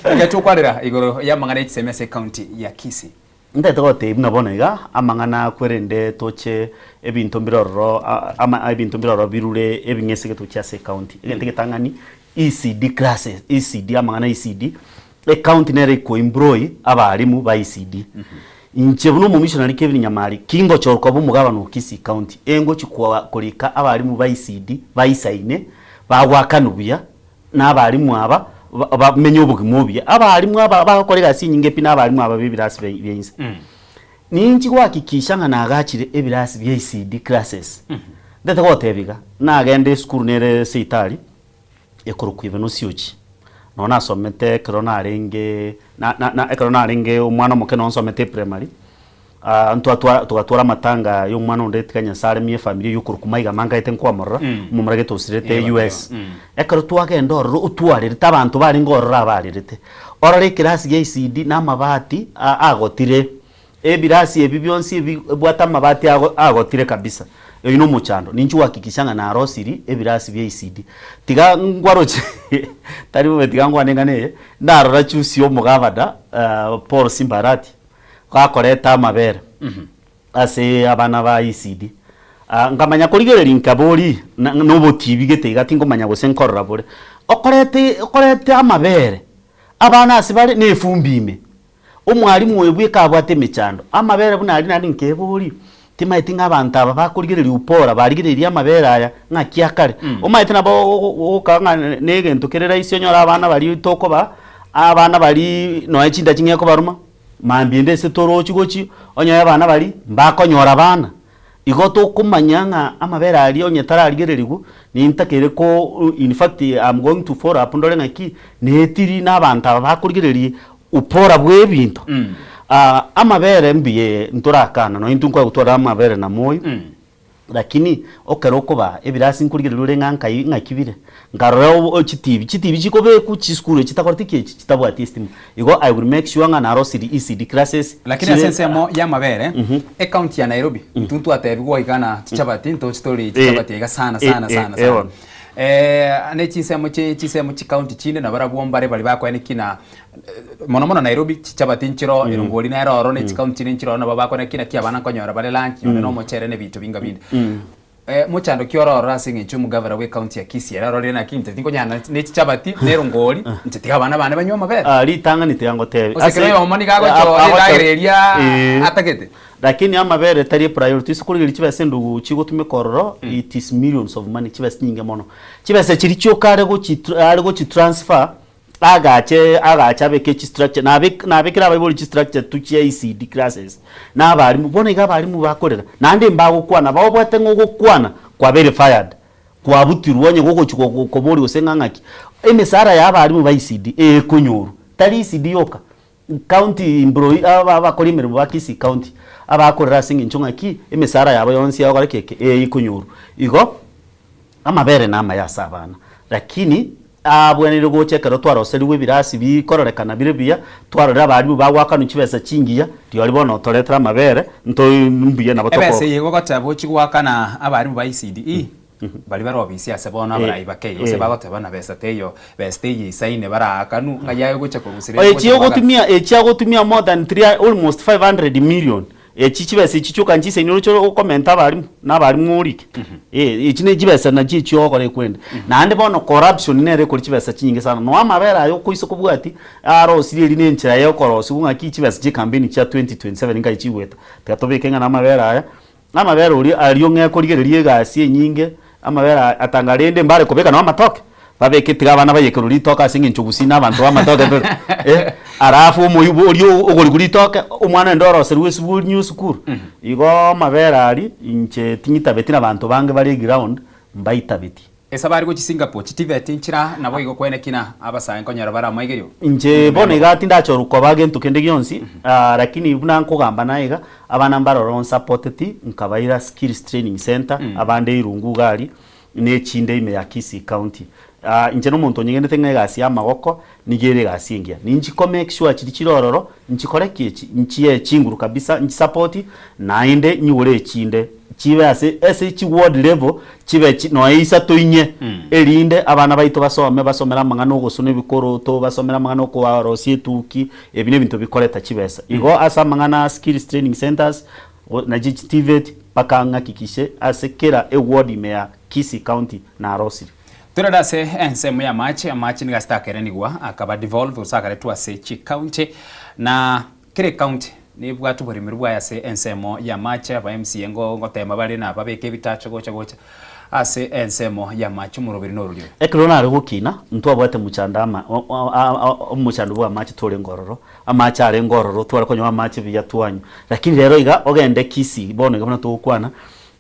Ekero tokwarera igoro y'amang'ana ye chisemi ase ecounty ya Kisii. Ntagete gotebia buna bono iga, amang'ana akwerende toche ebinto mbire ororo ama ebinto mbire ororo birure ebing'ese getochie ase ecounty. Egento egetang'ani, ECD classes, ECD amang'ana ya ECD, Ecounty nere ekoimploy abalimu ba ECD. Inche buna omomissionary Kevin Nyamari, kingochorwa koba omogabana o Kisii County, engochi koa korika abalimu ba ECD baisaine, bagwakanwa buya, na abalimu aba bamenye obogima obuya. Abalimu aba bagokora egasi enyinge pi na abalimu aba ba ebirasi bia inse. Ninchi gohakikisha ng'a nagachire ebirasi bia ECD classes. Ntete goteba iga, nagenda esukuru nere seitari, ekorokwa Evenusiochi. Nonye nasomete ekero narenge na na na ekero narenge omwana omoke nonye nsomete eprimary, ntwatwara togatwara amatanga ya omwana onde tiga Nyasaye aremie efamiri eywo okorokwa Maiga mangaete nkwamorora, omomura gete osirete US. Ekero twagenda ororo otwarerete abanto barenge ororo abarerete, orore ekerasi gia ECD na amabati a agotire. Ebirasi ebi bionsi ebi ebwate amabati ago agotire kabisa. Oyio nomochando. Ninche gohakikisha ng'a narosiri ebirasi bia ECD. Tiga ngwaroche tari bobe tiga ngwane eng'ana eye, narora juzi omogavana Paul Simba Arati gakoreta amabere ase abana ba ECD. Nkamanya korigereria nkabori na nobotibi gete iga tinkomanya gose nkorora bore. Okorete okorete amabere abana ase bare na efumbi ime. Omwalimu oyo bweka abwate emechando, amabere buna aria naende nkebori, timaeti ng'a abanto aba bakorigereria upora barigereirie amabere aya ng'aki akare. Omanyete nabo ogokaa ng'a na egento kere rahisi onyore abana baria tokoba, abana baria nonya chinda ching'e kobaruma, mambia ende ase torochi gochia, onyore abana baria mbakonyora abana. Igo tokomanya ng'a amabere aria onye tararigererigwe, nintakeire ko in fact am going to follow up ndore ng'aki, netiri na abanto aba bakorigereria upora bwa ebinto. Amabere mbuya ntorakana nonye intwe nkoe gotwara amabere na moyo, lakini ekero okobaa ebirasi nkorigereria ore ng'a nkai ng'aki bire, nkarora obo chitibi, chitibi chikobekwa chisukuru echi chitakoreti ki echi chitabwati estima. Igo I will make sure ng'a narosirie ECD classes Lakini ase chire ensemo y'amabere, ecounty ya Nairobi, intwe ntwatebigwa iga na chichabati, ntoche tori chichabati iga sana sana sana sana. bono. Ne chinsemo chi chinsemo chicounty chinde nabarabwo mbare baria bakoeneki na mono mono Nairobi chichabati nchiroo, erongori nere ororo ne chicounty chinde nchiroo nabo bakoeneki naki abana nkonyora bare lunch, nonye na omochere na ebinto binga binde. Mochando ki ore ororo ase eng'encho omogavana bw'ecounty ya Kisii ere arorire naki inche tinkonyara ne chichabati na erongori inche tiga abana bane banywe amabere? Ah, ritang'ani tiga ngotebie. Gose kera oyomo nigo agochora endagera eria atagete. Lakini amabere tari epriority, ase korigereria chibesa endugu chigotumeka ororo, it is millions of money, chibesa chinyinge mono. Chibesa chiria chioka are gochi are gochi transfer, agache agache abeke chistructure, nabe nabekere abaibori chistructure tu chia ECD classes, na abalimu, bono iga abalimu bakorera, naende mbagokwana, baobwate ng'a ogokwana kwabeire fired, kwabutirwe onye gogochi go go koboria gose ng'a ng'aki. Emesara ya abalimu ba ECD ekonyorwa, tari ECD yoka, county employee aba abakori emeremo ba Kisii county, abakorera ase eng'encho ng'aki, emesara yabo yonsi yagokora ki eke, ekonyorwa. Igo. Amabere namaya ase abana, lakini abweneire gocha ekero twaroserigwe ebirasi bikororekana bire buya, twarorire abalimu bagoakanwa chibesa chingiya, rirorio bono otoretere amabere, nto mbuya nabo toko. Ebesa eye gogoteba ochie goakana abalimu ba ECDE baria bare obisi ase bono abarai bakei gose bagoteba na besa teiyo besa teiyo eisaine baraakanwe ng'ai aye ogocha korusia rende Echi gocha goakana. ogotumia echi agotumia more than three almost 500 million Echi chibesa echi chioka nchisaini oroche okomenta abalimu, na abalimu orike. Eh, echi ne chibesa nachio echio ogokora ekwende. Naende bono corruption nere ekori chibesa chinyinge sana. Nonya amabere aya okoisa kobwati, arosirie eri na enchera ya okorosiwa ng'aki chibesa chia ekampeni chia 2027 nkai chigoeta. Tiga tobeke ng'a namabere aya, amabere oria aria ong'e korigereria egasi enyinge, amabere aya atanga rende mbare kobeka nonya amatoke. Babeke tiga abana bayekerwe ritoke ase eng'encho gusii na abanto b'amatoke tore eh, alafu omoibo oria ogorigwa ritoke omwana onde oroserwe esuburi new esukuru. Igo amabere aria inche ting'itabeti na banto bange bare eground mbaitabeti. Esabari gochia Singapore, chitiveti nchira naboigo kwenekina abasae nkonyora bare amaigerio. Inche bono iga tindachorwa koba gento kende gionsi lakini buna nkogamba naye iga, abana mbaroro onsapoteti nkabaira skills training centre, abande Irungu iga aria. nechinde ime ya Kisii County. Inche nomonto onyegenete ng'a egasi y'amagoko nigo ere egasi engiya. Ninchi ko make sure chiria chire ororo, nchikore ki echi, nchiee chinguru kabisa, nchisupport, naende nyigore echinde chibe ase ase chi ward level chibe chi nonya isato inye, erinde abana baito basome, basomere amang'ana ogosuna ebikoroto, basomere amang'ana okoarosia etuki, ebi nebinto bikoreta chibesa. Igo ase amang'ana a skills training centres, Nachi chitiveti mpaka ng'akikishe ase kera eward ime ya Kisii County narosire. Torende ase ensemo y'amache, amache nigo asitakeranigwa akaba devolved gose akaretwa ase chicounty na kera ecounty nebwate oboremeri bwaye ase ensemo y'amache aba MCA ngotema bare na babeke ebitacho gocha gocha Ase ensemo y'amache omoroberi norori oyo. Ekero nare gokina, ntwabwate mochando ama, omochando bw'amache torenge ororo, amache arenge ororo, tware konywa amache buya twanywa. Lakini rero iga, ogende Kisii bono iga buna togokwana,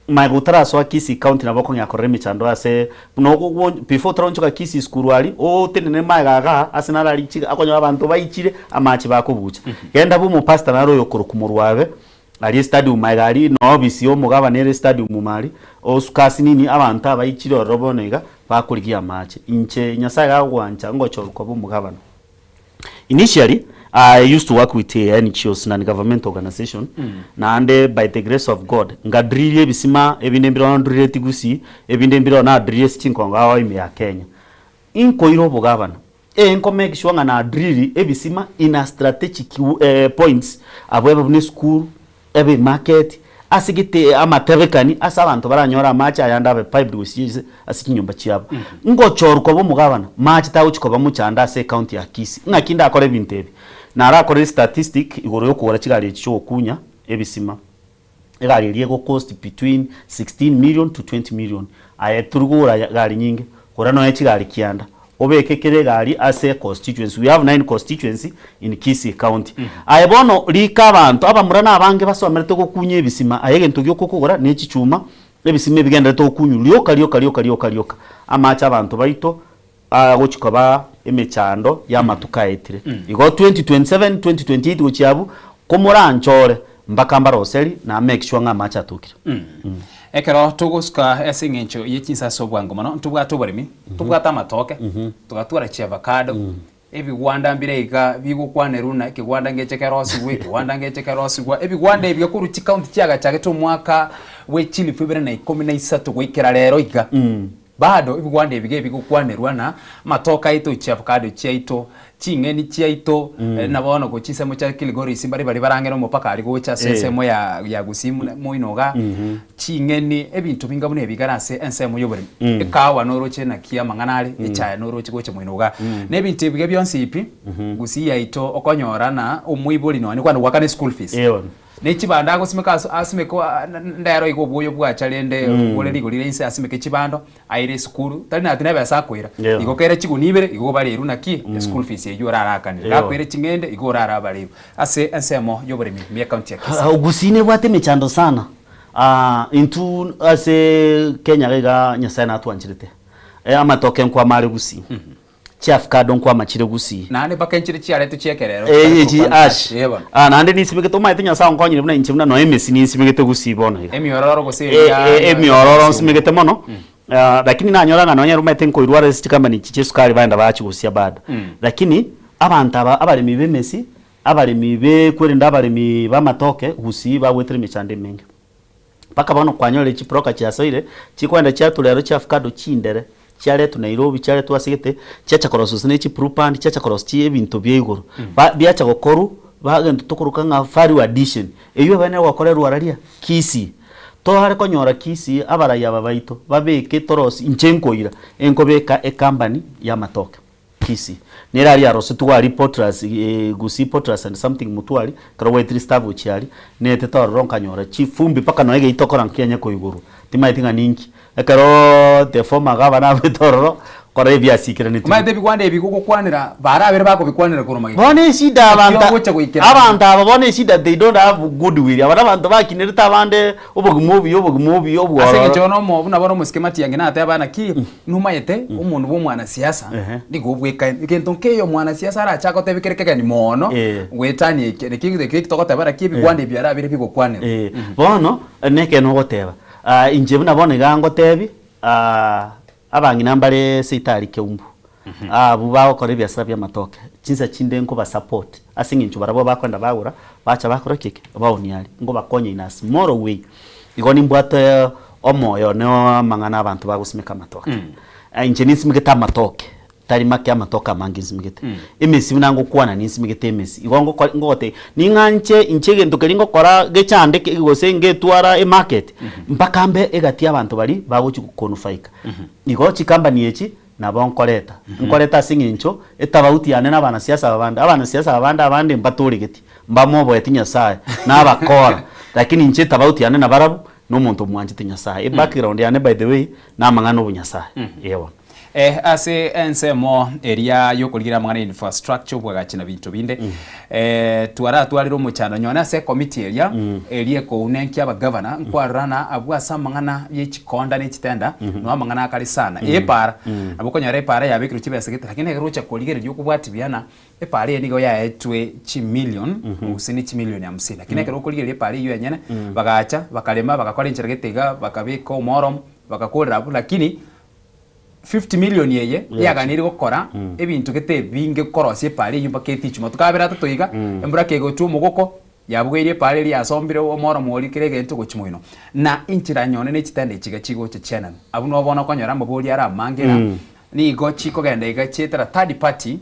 magega otarasoa Kisii county nabo okong'ea korora emechando ase, buna ogo before otaraonchoka Kisii school aria, otenene magega igaa ase naro aria chiga okonyora abanto baichire amache bakobucha. Genda bwa omopastor naro oyo okorokwa Morwabe, Aria estadium magega aria na ofisi ya omogabana ere estadium ime aria, osuka ase nini abanto abaichire ororo bono iga bakorigia amache. Inche Nyasaye gagwancha ngochorwa koba omogabana. Initially, I used to work with NGOs, non government organization, naende by the grace of God ngadriria ebisima ebinde mbire ndrireti Gusii, ebinde mbire nadririe ase chinkongo ao ime ya Kenya. Inkoira obogabana. Ee nko make sure ng'a na drill ebisima in a strategic points abwo ebe buna esukuru, ebe emarket, ase gete amatebekani ase abanto baranyore amache ayande abe piped gochia ase ase chinyomba chiabo. Ngochorwa koba omogabana, mache tagochi koba mochando ase ecounty ya Kisii. Ng'aki ndakore ebinto ebi? Narakore statistic igoro yokogora chigari echi chiogokunya ebisima. Egari eria ego cost between 16 million to 20 million. Aye tori kogora gari nyinge, gora nonya chigari kianda, obeke kera egari ase constituency. We have nine constituency in Kisii county. Aye bono rika abanto, abamura na abange basomerete gokunya ebisima, aye egento gioka okogora ne chichuma, ebisima ebigenderete gokunywa rioka rioka rioka rioka rioka. Amache abanto baito agochia koba emechando y'amatuko aetire. Igo 2027, 2028 gochia abwo, komoranchore mpaka mbaroseri na make sure ng'a amache atokire. Ekero togosuka ase eng'encho ye chinsa ase obwango mono, ntobwate oboremi, ntobwate amatoke, togatwara chiavacado, ebigwanda mbire iga bigokwanerwa na ekegwanda ngeche kerosigwe, ekegwanda ngeche kerosigwa, ebigwanda ebi korwa chikaunti chiagachagete omwaka bwe chilifu ibere na ikomi na isato goikera rero iga. Bado ebigwanda ebi gebigokwanerwa na amatoke aito, chiavocado chiaito, Ching'eni chiaito na bono gochia ensemo chia Kilgoris mbare baria barang'ere omopaka aria gocha ase ensemo ya ya Gusii muna moino igaa, ching'eni ebinto binga buna ebi igare ase ensemo ya oboremi. Ekahawa noroche naki amang'ana are, echae noroche gocha moino igaa. Na ebinto ebi iga bionsi pi, Gusii yaito okonyora na omoibori nonye kwani goakana eschool fees. Ne chibando agosimeka ase asimeke ndero iga obwoyo bwacha rende bore rigori ria inse asimeke chibando, aire esukuru, tari nati nebesa akoira, igo kere chigunia ibere igo obarerwe naki eschool fees eywo orarakanere, gakoire ching'ende igo orarabarerwe ase ensemo yoboremi ime ecounty ya Kisii. Gusii nebwate emechando sana, intwe ase Kenya iga iga Nyasaye natwancherete, amatoke nkwama are Gusii. Chiafukado nkwama chire gusii. Naende mpaka enchire chiaretwe chi'ekerero Eh, chitari echi korokwa ash. Ash, eh bono. Ah, naende nisimegete omanyete Nyasae onkonyire buna inche buna nonya emesi ninsimegete gusii bono iga. Emiororo gose Eh, eria eh, emiororo nsimegete mono. Ah, lakini nanyora ng'a nonya omanyete nkoirwara ase chikambani echi chia esukari baenda bachigusia bado. Lakini, abanto aba abaremi b'emesi, abaremi b'ekwerende abaremi b'amatoke gusii bagwetire emechando emenge. Mpaka bono kwanyorire chibroka chiasoire, chikoenda chiatura ero chiafukado chindere, chiaretwa Nairobi, chiaretwa ase gete, chiacha koroswa gose ne chiblue band, chiacha koroswa chi ebinto bia igoro. Ba biacha gokorwa, ba egento tokoroka ng'a value addition, eywo ebene egokorerwa araria Kisii. Toare konyora Kisii abarai aba baito, babeke torosie inche nkoira, enkobeka ecompany ya amatoke. Kisii. Nere aria arosetigwe aria Potraz Gusii Potraz and something Mutwari, ekero gwaetire staff gochia aria, netete ororo nkanyora chifumbi mpaka nonya egeita okora nkianye koigorwa, timaeti ng'a ninki. Ekeroo the former gavana abete ororo, kora ebiasikeranetiwe. Omanyete ebigwanda ebi gogokwanera barabere bakobikwanera korwa magega. Bono eshida Naki abanto ogocha goikerana. abanto aba bono eshida they don't have good will, aba nabanto bakinerete abande obogima obuya obogima obuya Ase eng'encho obwororo. bono omo buna bono omosike Matiang'i nateba naki Nomaete omonto bw'omwanasiasa nigo obwekaine. Egento nkeiyo omwanasiasa arache agotebe kere kegeni mono goetania eke naki eke togoteba naki ebigwanda ebi arabire bigokwanerwa. Bono nekeene ogoteba, inche buna bono iga ngotebi, abang'ina mbare seito aria Keumbu, abwo bagokora ebiasara bi'amatoke, chinsa chinde nkobasupport ase eng'encho barabwo bakoenda bagora, bacha bakora ki eke? Baonia aria, nkobakonya in a small way. Igo nimbwate omoyo one amang'ana abanto bagosimeka amatoke. Inche ninsimegete amatoke, tari make amatoke amange nsimegete. Emesi buna ngokwana ninsimegete emesi. Igo ngoko ngogotebia, ning'anche inche egento keria ngokora gechandeke gose ngetwara emarket, mpaka mbe egati y'abanto baria bagochi konufaika. Igo chikambani echi, nabo nkoreta. Nkoreta ase eng'encho etabauti yane na abanasiasa aba bande. Abanasiasa aba bande abande mbatoregeti, mbamoboeti Nyasaye, na abakora. Lakini inche etabauti yane nabarabwo, na omonto omwanchete Nyasaye. Ebackground yane by the way, na amang'ana obonyasaye. Eeh bono. Eh, ase ensemo eria yokorigereria amang'ana ya infrastructure obwagachi na binto binde eh, twaratwarire omochando nyone ase ekomiti eria eria ekounenkia abagavana nkwarorana abwo ase amang'ana ye chikonda ne chitenda no amang'ana akare sana epara nabo okonyora epara yabekirwe chibesa gete lakini ekero ogocha korigereria okobwatia buya na epara eye nigo yaetwe chimillion gose ne chimillion hamsini lakini ekero okorigereria epara eywo enyene bagacha bakarema bagakora enchera gete iga bakabeka omoromo bagakorera abwo lakini 50 million eye yaganeirie gokora ebinto gete ebinge korosia epara eywo mpaka etichwe matuko abere atato iga embura kegotwa omogoko Yabugeirie epaara eria yasombire omoromo oria kera egento gochia moino, na enchera nyone ne chitende echi iga chigocha chiananwa. Abwo nabo bono okonyora amabori are amange ng'a nigo chikogenda iga chietera third party,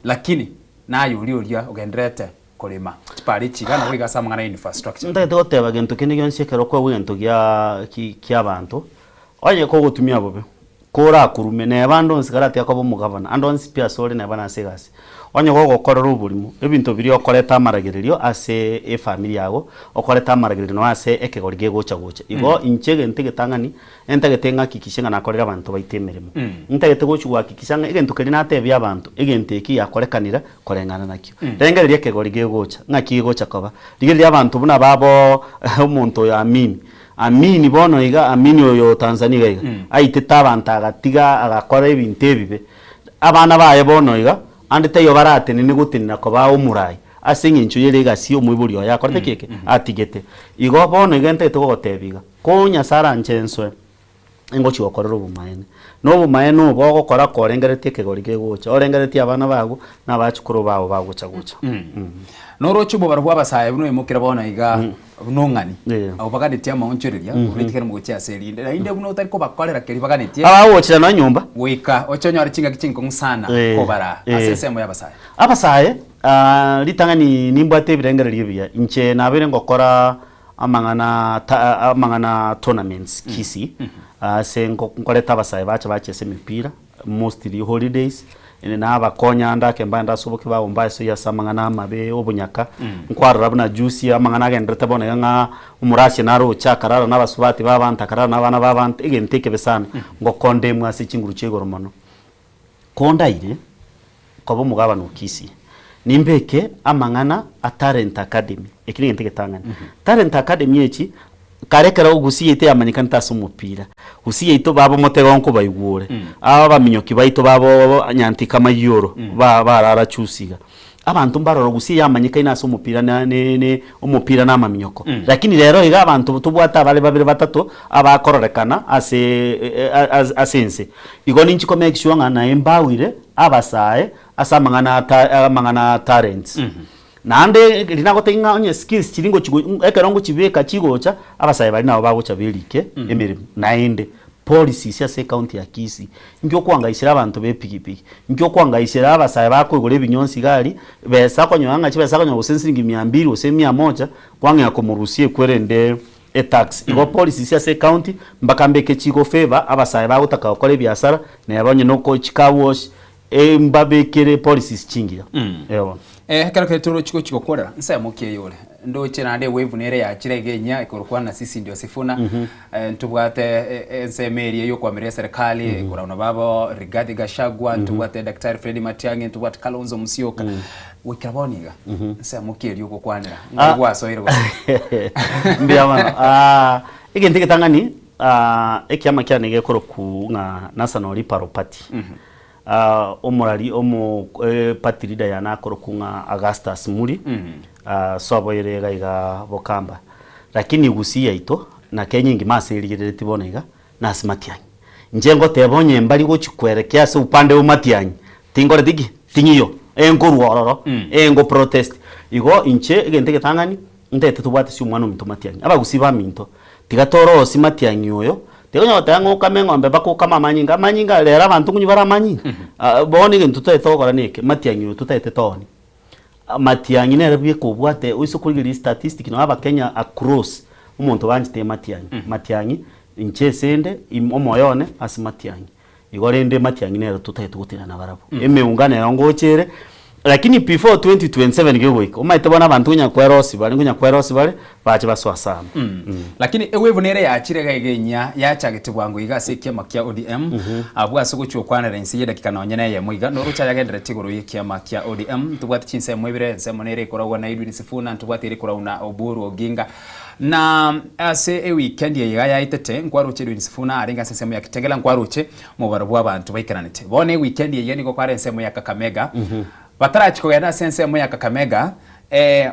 lakini naye oria oria ogendererete korema chipaara echi iga nabo iga ase amang'ana ya infrastructure. Ntagete goteba gento kende gionsi ekero okoegwa egento gia ki kiabanto, onye kogotumia bobe, Korakurume, neba ande onsi karatiga koba omogavana, ande onsi pi asore neba nase egasi. Onye gogokorera oborimo, ebinto biria okoreta amaragererio ase efamiri yago, okoreta amaragererio nonya ase ekegori gegocha gocha. Igo inche egento egetang'ani, entagete ng'akikishe ng'a nakorire abanto baito emeremo. Ntagete gochi goakikisha ng'a egento keria natebia abanto, egento eki giakorekanire koreng'ana nakio. Rengereria ekegori gegocha, ng'aki gegocha koba. Rigereria abanto buna babo omonto oyo Amini. Amini bono iga, Amini oyo o Tanzania iga iga, aitete abanto agatiga agakora ebinto ebibe. Abana baye bono iga, ande taiyo baratenene gotenena koba omorai, ase eng'encho ye legacy omoibori oye akorete ki eke? Atigete. Igo bono iga ntagete gogotebia iga, ko Nyasae aranche nsoe. Ingochia gokorera obomaene. Na obomaene obo ogokora korengeretie ekegori kegocha, orengeretie abana bago na abachukuru bao bagocha gocha. Noroche obobaro bw'abasae buna oimokire bono iga buna ong'ani, abwo baganetie amaonchoreria, obetigere mogochia ase erinde, naende buna otari kobakorera keria baganetie. Abagochera nonya nyomba. Goika oche onyore chingaki chinkong'u sana kobaraa ase ensemo y'abasae. Abasae, ritang'ani nimbwate ebirengererio ebiya, inche nabeire ngokora amang'ana ta amang'ana tournaments Kisii, ase nko nkoreta abasae bacha bachesa emepira mostly holidays, nabakonya ande ake mbaende ase oboke babo mbaesoyie ase amang'ana amabe obonyaka, nkwarora buna juzi amang'ana agenderete bono iga ng'a omurasia naroche akarara na abasubati ba abanto akarara na abana ba abanto, egento ekebe sana, ngokondemwa ase chinguru chia igoro mono. Kondaire koba omogabana o Kisii, nimbeke amang'ana a Talent Academy, eki negento egetang'ani. Talent Academy echi, kare ekero Gusii yaito yamanyekanete ase omopira, Gusii yaito baba omotego nkobaigwa ore, aba abaminyoki baito babo Nyantika Mayioro, ba barara chusi iga. Abanto mbaroro Gusii yamanyekaine ase omopira na ne ne omopira na amaminyoko. Lakini rero iga abanto tobwate abare babere batato abakororekana ase ase ense. Igo ninchi ko make sure ng'a naye mbawire abasae ase amang'ana ata amang'ana a talents. Naende riria nagotebia ng'a onye skills chiria ngochi ekero ngochibeka chigocha, abasae baria nabo bagocha berike emeremo. Naende policies ase ecounty ya Kisii, inki okwangaisera abanto be epigipigi, inki okwangaisera abasae bakoigora ebinyonsi iga aria, besa okonyora ng'a chibesa akonyora gose siringi mia mbiri gose mia moja, kwang'ea komorusia ekwe rende etax. Igo policies ase ecounty mpaka mbeke chigo favour abasae bagotaka gokora ebiasara, neba onye noko chicar wash, mbabekere policies chingiya. Eeh. Ekero keria torochi gochia gokorera, nsemo ki eye ore? Ndoche naende ewave nere yachire iga enyia ekorokwa na sisi ndio Sifuna. Ntobwate ensemo eria yokoamiria eserikali ekorau babo Rigathi Gachagua, ntobwate Daktari Fred Matiang'i, ntobwate Kalonzo Musyoka. Goikera bono iga, nsemo ki eria ogokwanera? Ng'ai gwasoire gose? Mbuya mono. Egento egetang'ani, ekiama kiane gekorokwa ng'a National Liberal Party. Omorari omo party leader yane akorokwa ng'a Augustus Muri, soboire iga iga Bokamba. Lakini Gusii yaito na Kenya engima ase erigereretie bono iga nase Matiang'i. Inche ngoteba onye mbari gochia kwerekea ase upande o Matiang'i, tinkoreti ki? Ting'iyo, enkorwa ororo, engo protest. Igo inche egento egetang'ani, ntagete tobwate ase omwana ominto Matiang'i. Abagusii baminto, tiga torosie Matiang'i oyo, tiga onye goteba ng'a okame eng'ombe mpaka okame amanyinga, amanyinga rero abanto nkonywa bare amanyinga? Bono egento totagete gokora neke, Matiang'i oyo totagete tooni. Matiang'i nere bweka obwate oise korigereria statistic nonye abakenya across omonto banchete Matiang'i. Matiang'i inche ase inde omoyo one ase Matiang'i. Igo rende Matiang'i nere totagete gotenena nabarabwo. Emeungano ero ngocha ere lakini before 2027 gegoika omanyete bono abanto konya kwerosia bare konya kwerosia bare bache basoe ase amo. Lakini ewave nere yachire iga iga enyia yachagete bwango iga ase ekiama kia ODM abwo ase ogochia gokwanera inse y'edakika nonye na eyemo iga noroche ayagenderereti igoro y'ekiama kia ODM ntobwate chinsemo ibere ensemo nere ekoragwa na Edwin Sifuna ntobwate ere ekoragwa na Oburu Oginga na ase eweekend eye iga yaetete nkwaroche Edwin Sifuna arenge ase ensemo ya Kitengela nkwaroche mobaro bwa abanto baikeranete bono eweekend eye nigo kware ensemo ya Kakamega Batarachia kogenda ase ensemo ya Kakamega,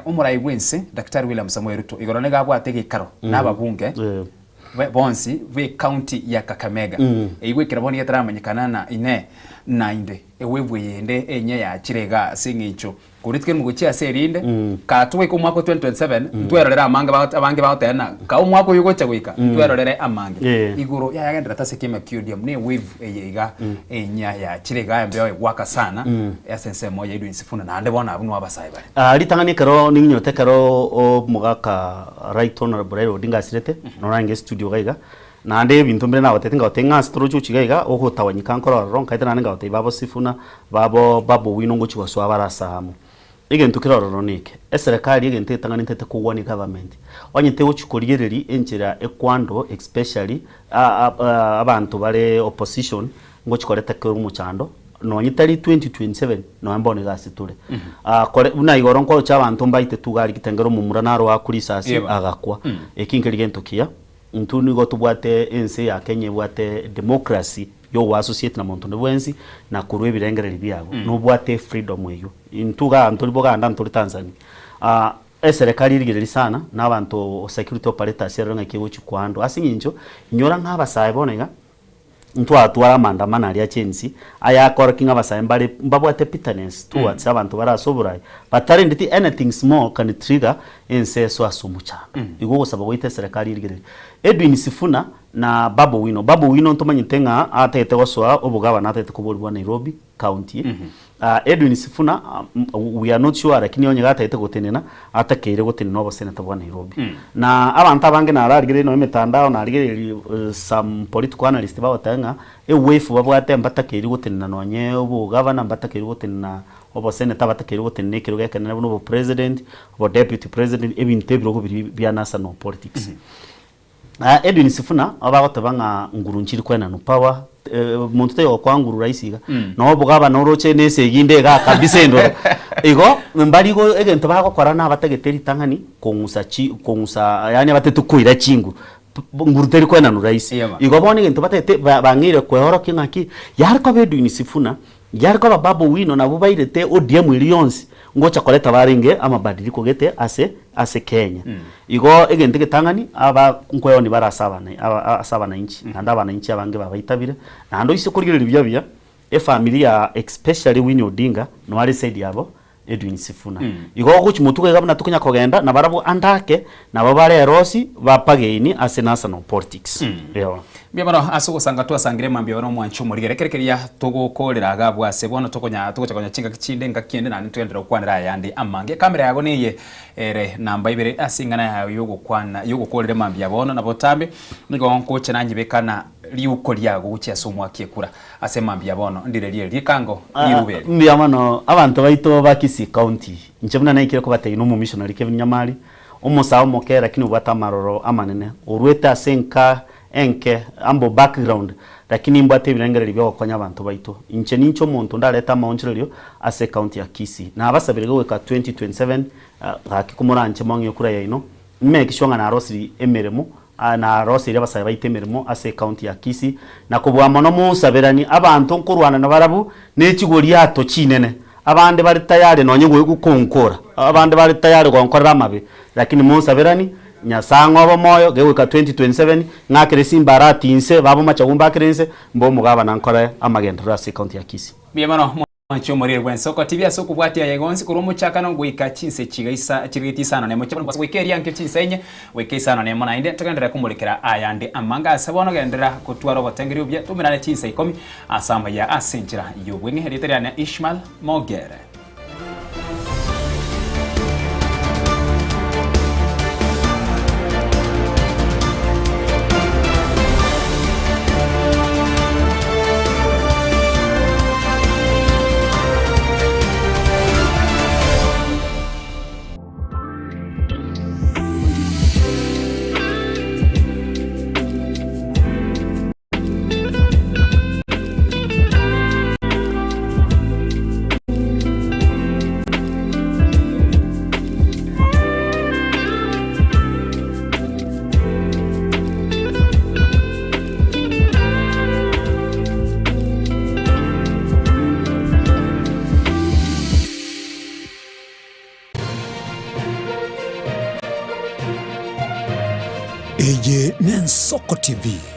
omorai bw'ense Daktari William Samoei Ruto igoro nigo abwate egeikaro na ababunge bonsi b'ecounty ya Kakamega. Eyio goikera bono getaramanyekana na inee naende ewave eyende enyia yachire igaa ase eng'encho korwa rituko erimo gochia ase erinde kaa togoika omwaka o 2027 ntwerorere amange abange bagoteba ng'a kaa omwaka oyo ogocha goika ntwerorere amange. Igoro yayagendererete ase ekiama kia ODM na ewave eye iga enyia yachire iga embeo egwaka sana ase ensemo ya Edwin Sifuna naende bono abwo nwo abasae bare. Ah, ritang'ani ekero ninyote ekero omogaka Right Honourable Raila Odinga asirete, norenge estudio iga iga, naende ebinto mbire nagotebeti ngagotebia ng'a ase toroche gochia iga iga, ogotawanyika nkoro ororo, nkaete naende ngagotebia babo Sifuna, babo Babu Owino ngochia gosoa bare ase amo. Egento kere ororo neke, eserekari egento etang'anetete kogwa ne government, onye tegochi korigereria enchera ekwando especially abanto bare opposition ngochi koreta kere omochando nonye tari 2027 nonye mbono iga ase tore. Kore buna igoro nkoroche abanto mbaite tu gari gitengera omomura naro oakwa risasi agakwa, eki nkeri gento kiya. Intwe nigo tobwate ense ya Kenya ebwate democracy ya ogoassociate na monto onde bwensi na korwa ebirengererio biago. Nobwate efreedom eywo. Intwe igaa ntori Buganda ntori Tanzania. Eserekari erigereria sana na abanto security operators erore ng'aki egochi kohandle. Ase eng'encho, inyora ng'a abasae bono iga. Ntwatwara amaandamano aria chensi, aya akorokia ng'a abasae mbare mbabwate bitterness towards abanto bare ase oborai, batarendeti anything small can trigger ense eso ase omochando. Igo ogosaba gwaito eserekari erigererie. Edwin Sifuna na Babu Owino, Babu Owino ntomanyete ng'a atagete gosoa obogabana atagete koborigwa Nairobi county. Edwin Sifuna we are not sure lakini onye gatagete gotenena atakeire gotenena oboseneta bwa Nairobi. Na abanto abange nararigereiri nonya emetandao narigereiri some political analyst bagoteba ng'a ewave babwate mbatakeiri gotenena nonye obogavana mbatakeiri gotenena oboseneta batakeiri gotenena ekerogo ekenene buna obopresident, obodeputy president ebinto ebirogo biria bia national politics. Edwin Sifuna bagoteba ng'a nguru nchiri kwenanwa power monto taiyo ogokoa nguru rahisi iga na obogabana oroche na esegi inde igaa kabisa endoro igo mbari igo egento bagokora nabatagete ritang'ani kong'usa chi kong'usa yaani abatete koira chinguru nguru teri kwenanwa rahisi igo bono egento batagete ba bang'eire kweorokia ng'aki yare koba Edwin Sifuna yare koba Babu Owino nabwo bairete ODM eria yonsi ngocha koreta barenge amabadiliko gete ase ase Kenya. Igo egento egetang'ani aba nkoeoni bare ase abana aba ase abanainchi naende abanainchi abange babaitabire naende oise korigereria buya buya efamiri ya especially Winnie Odinga no are eside yabo Edwin Sifuna. Igo ogochia motuko iga buna tokonya kogenda nabarabwo ande ake nabo bare erosi bapageini ase national politics. Eeh. Mbuya mono ase ogosanga twasangire mambia bono omwanchi omorigere ekere keria togokorera iga abwo ase bono tokonya togocha konya chingaki chinde engaki ende naende togenderere gokwanera ayande amange. Ekamera yago neye ere namba ibere ase eng'ana yago yogokwana yogokorera mambia bono na botambe nigo nkocha nanyebekana riuko riago gochia ase omwaki ekura ase mambia bono ndire rie rikango riruba eri. Mbuya mono abanto baito ba Kisii County, inche buna naikire kobatebia nomomissionary Kevin Nyamari, omosae omoke lakini obwate amaroro amanene, orwete ase enka enke, humble background, lakini mbwate ebirengererio bia ogokonya abanto baito. Inche ninche omonto ndarete amaonchorerio ase ecounty ya Kisii. Nabasabire goika 2027 gaki komoranche mwang'e ekura yaino, make sure ng'a narosiri emeremo, naroseirie abasae baito emeremo ase ecounty ya Kisii, na kobua mono monsaberanie abanto nkorwana nabarabwo ne chigoriato chinene, abande bare tayari nonye gokonkora, abande bare tayari gonkorera amabe, lakini monsaberanie, Nyasae ang'e obomoyo, gegoika 2027, ng'akere chimbarati inse, baba omochagu mbakere inse, mbe omogabana nkore amagenderero ase ecounty ya Kisii. Mbuya mono mwanche omorero bw'ensoko tibi ase okobwatia aye gonsi korwa omochakano goika chinse chigaisa chirigiti isano nemo chia goika eria nkio chinsa inye goika isano nemo naende togenderere komorekera ayande amange ase bono genderera gotwara obotengeri obuya tomerane chinsa ikomi ase amaya ase enchera y'obweng'e erieta riane Ishmael Mogere. Eye n'Ensoko TV.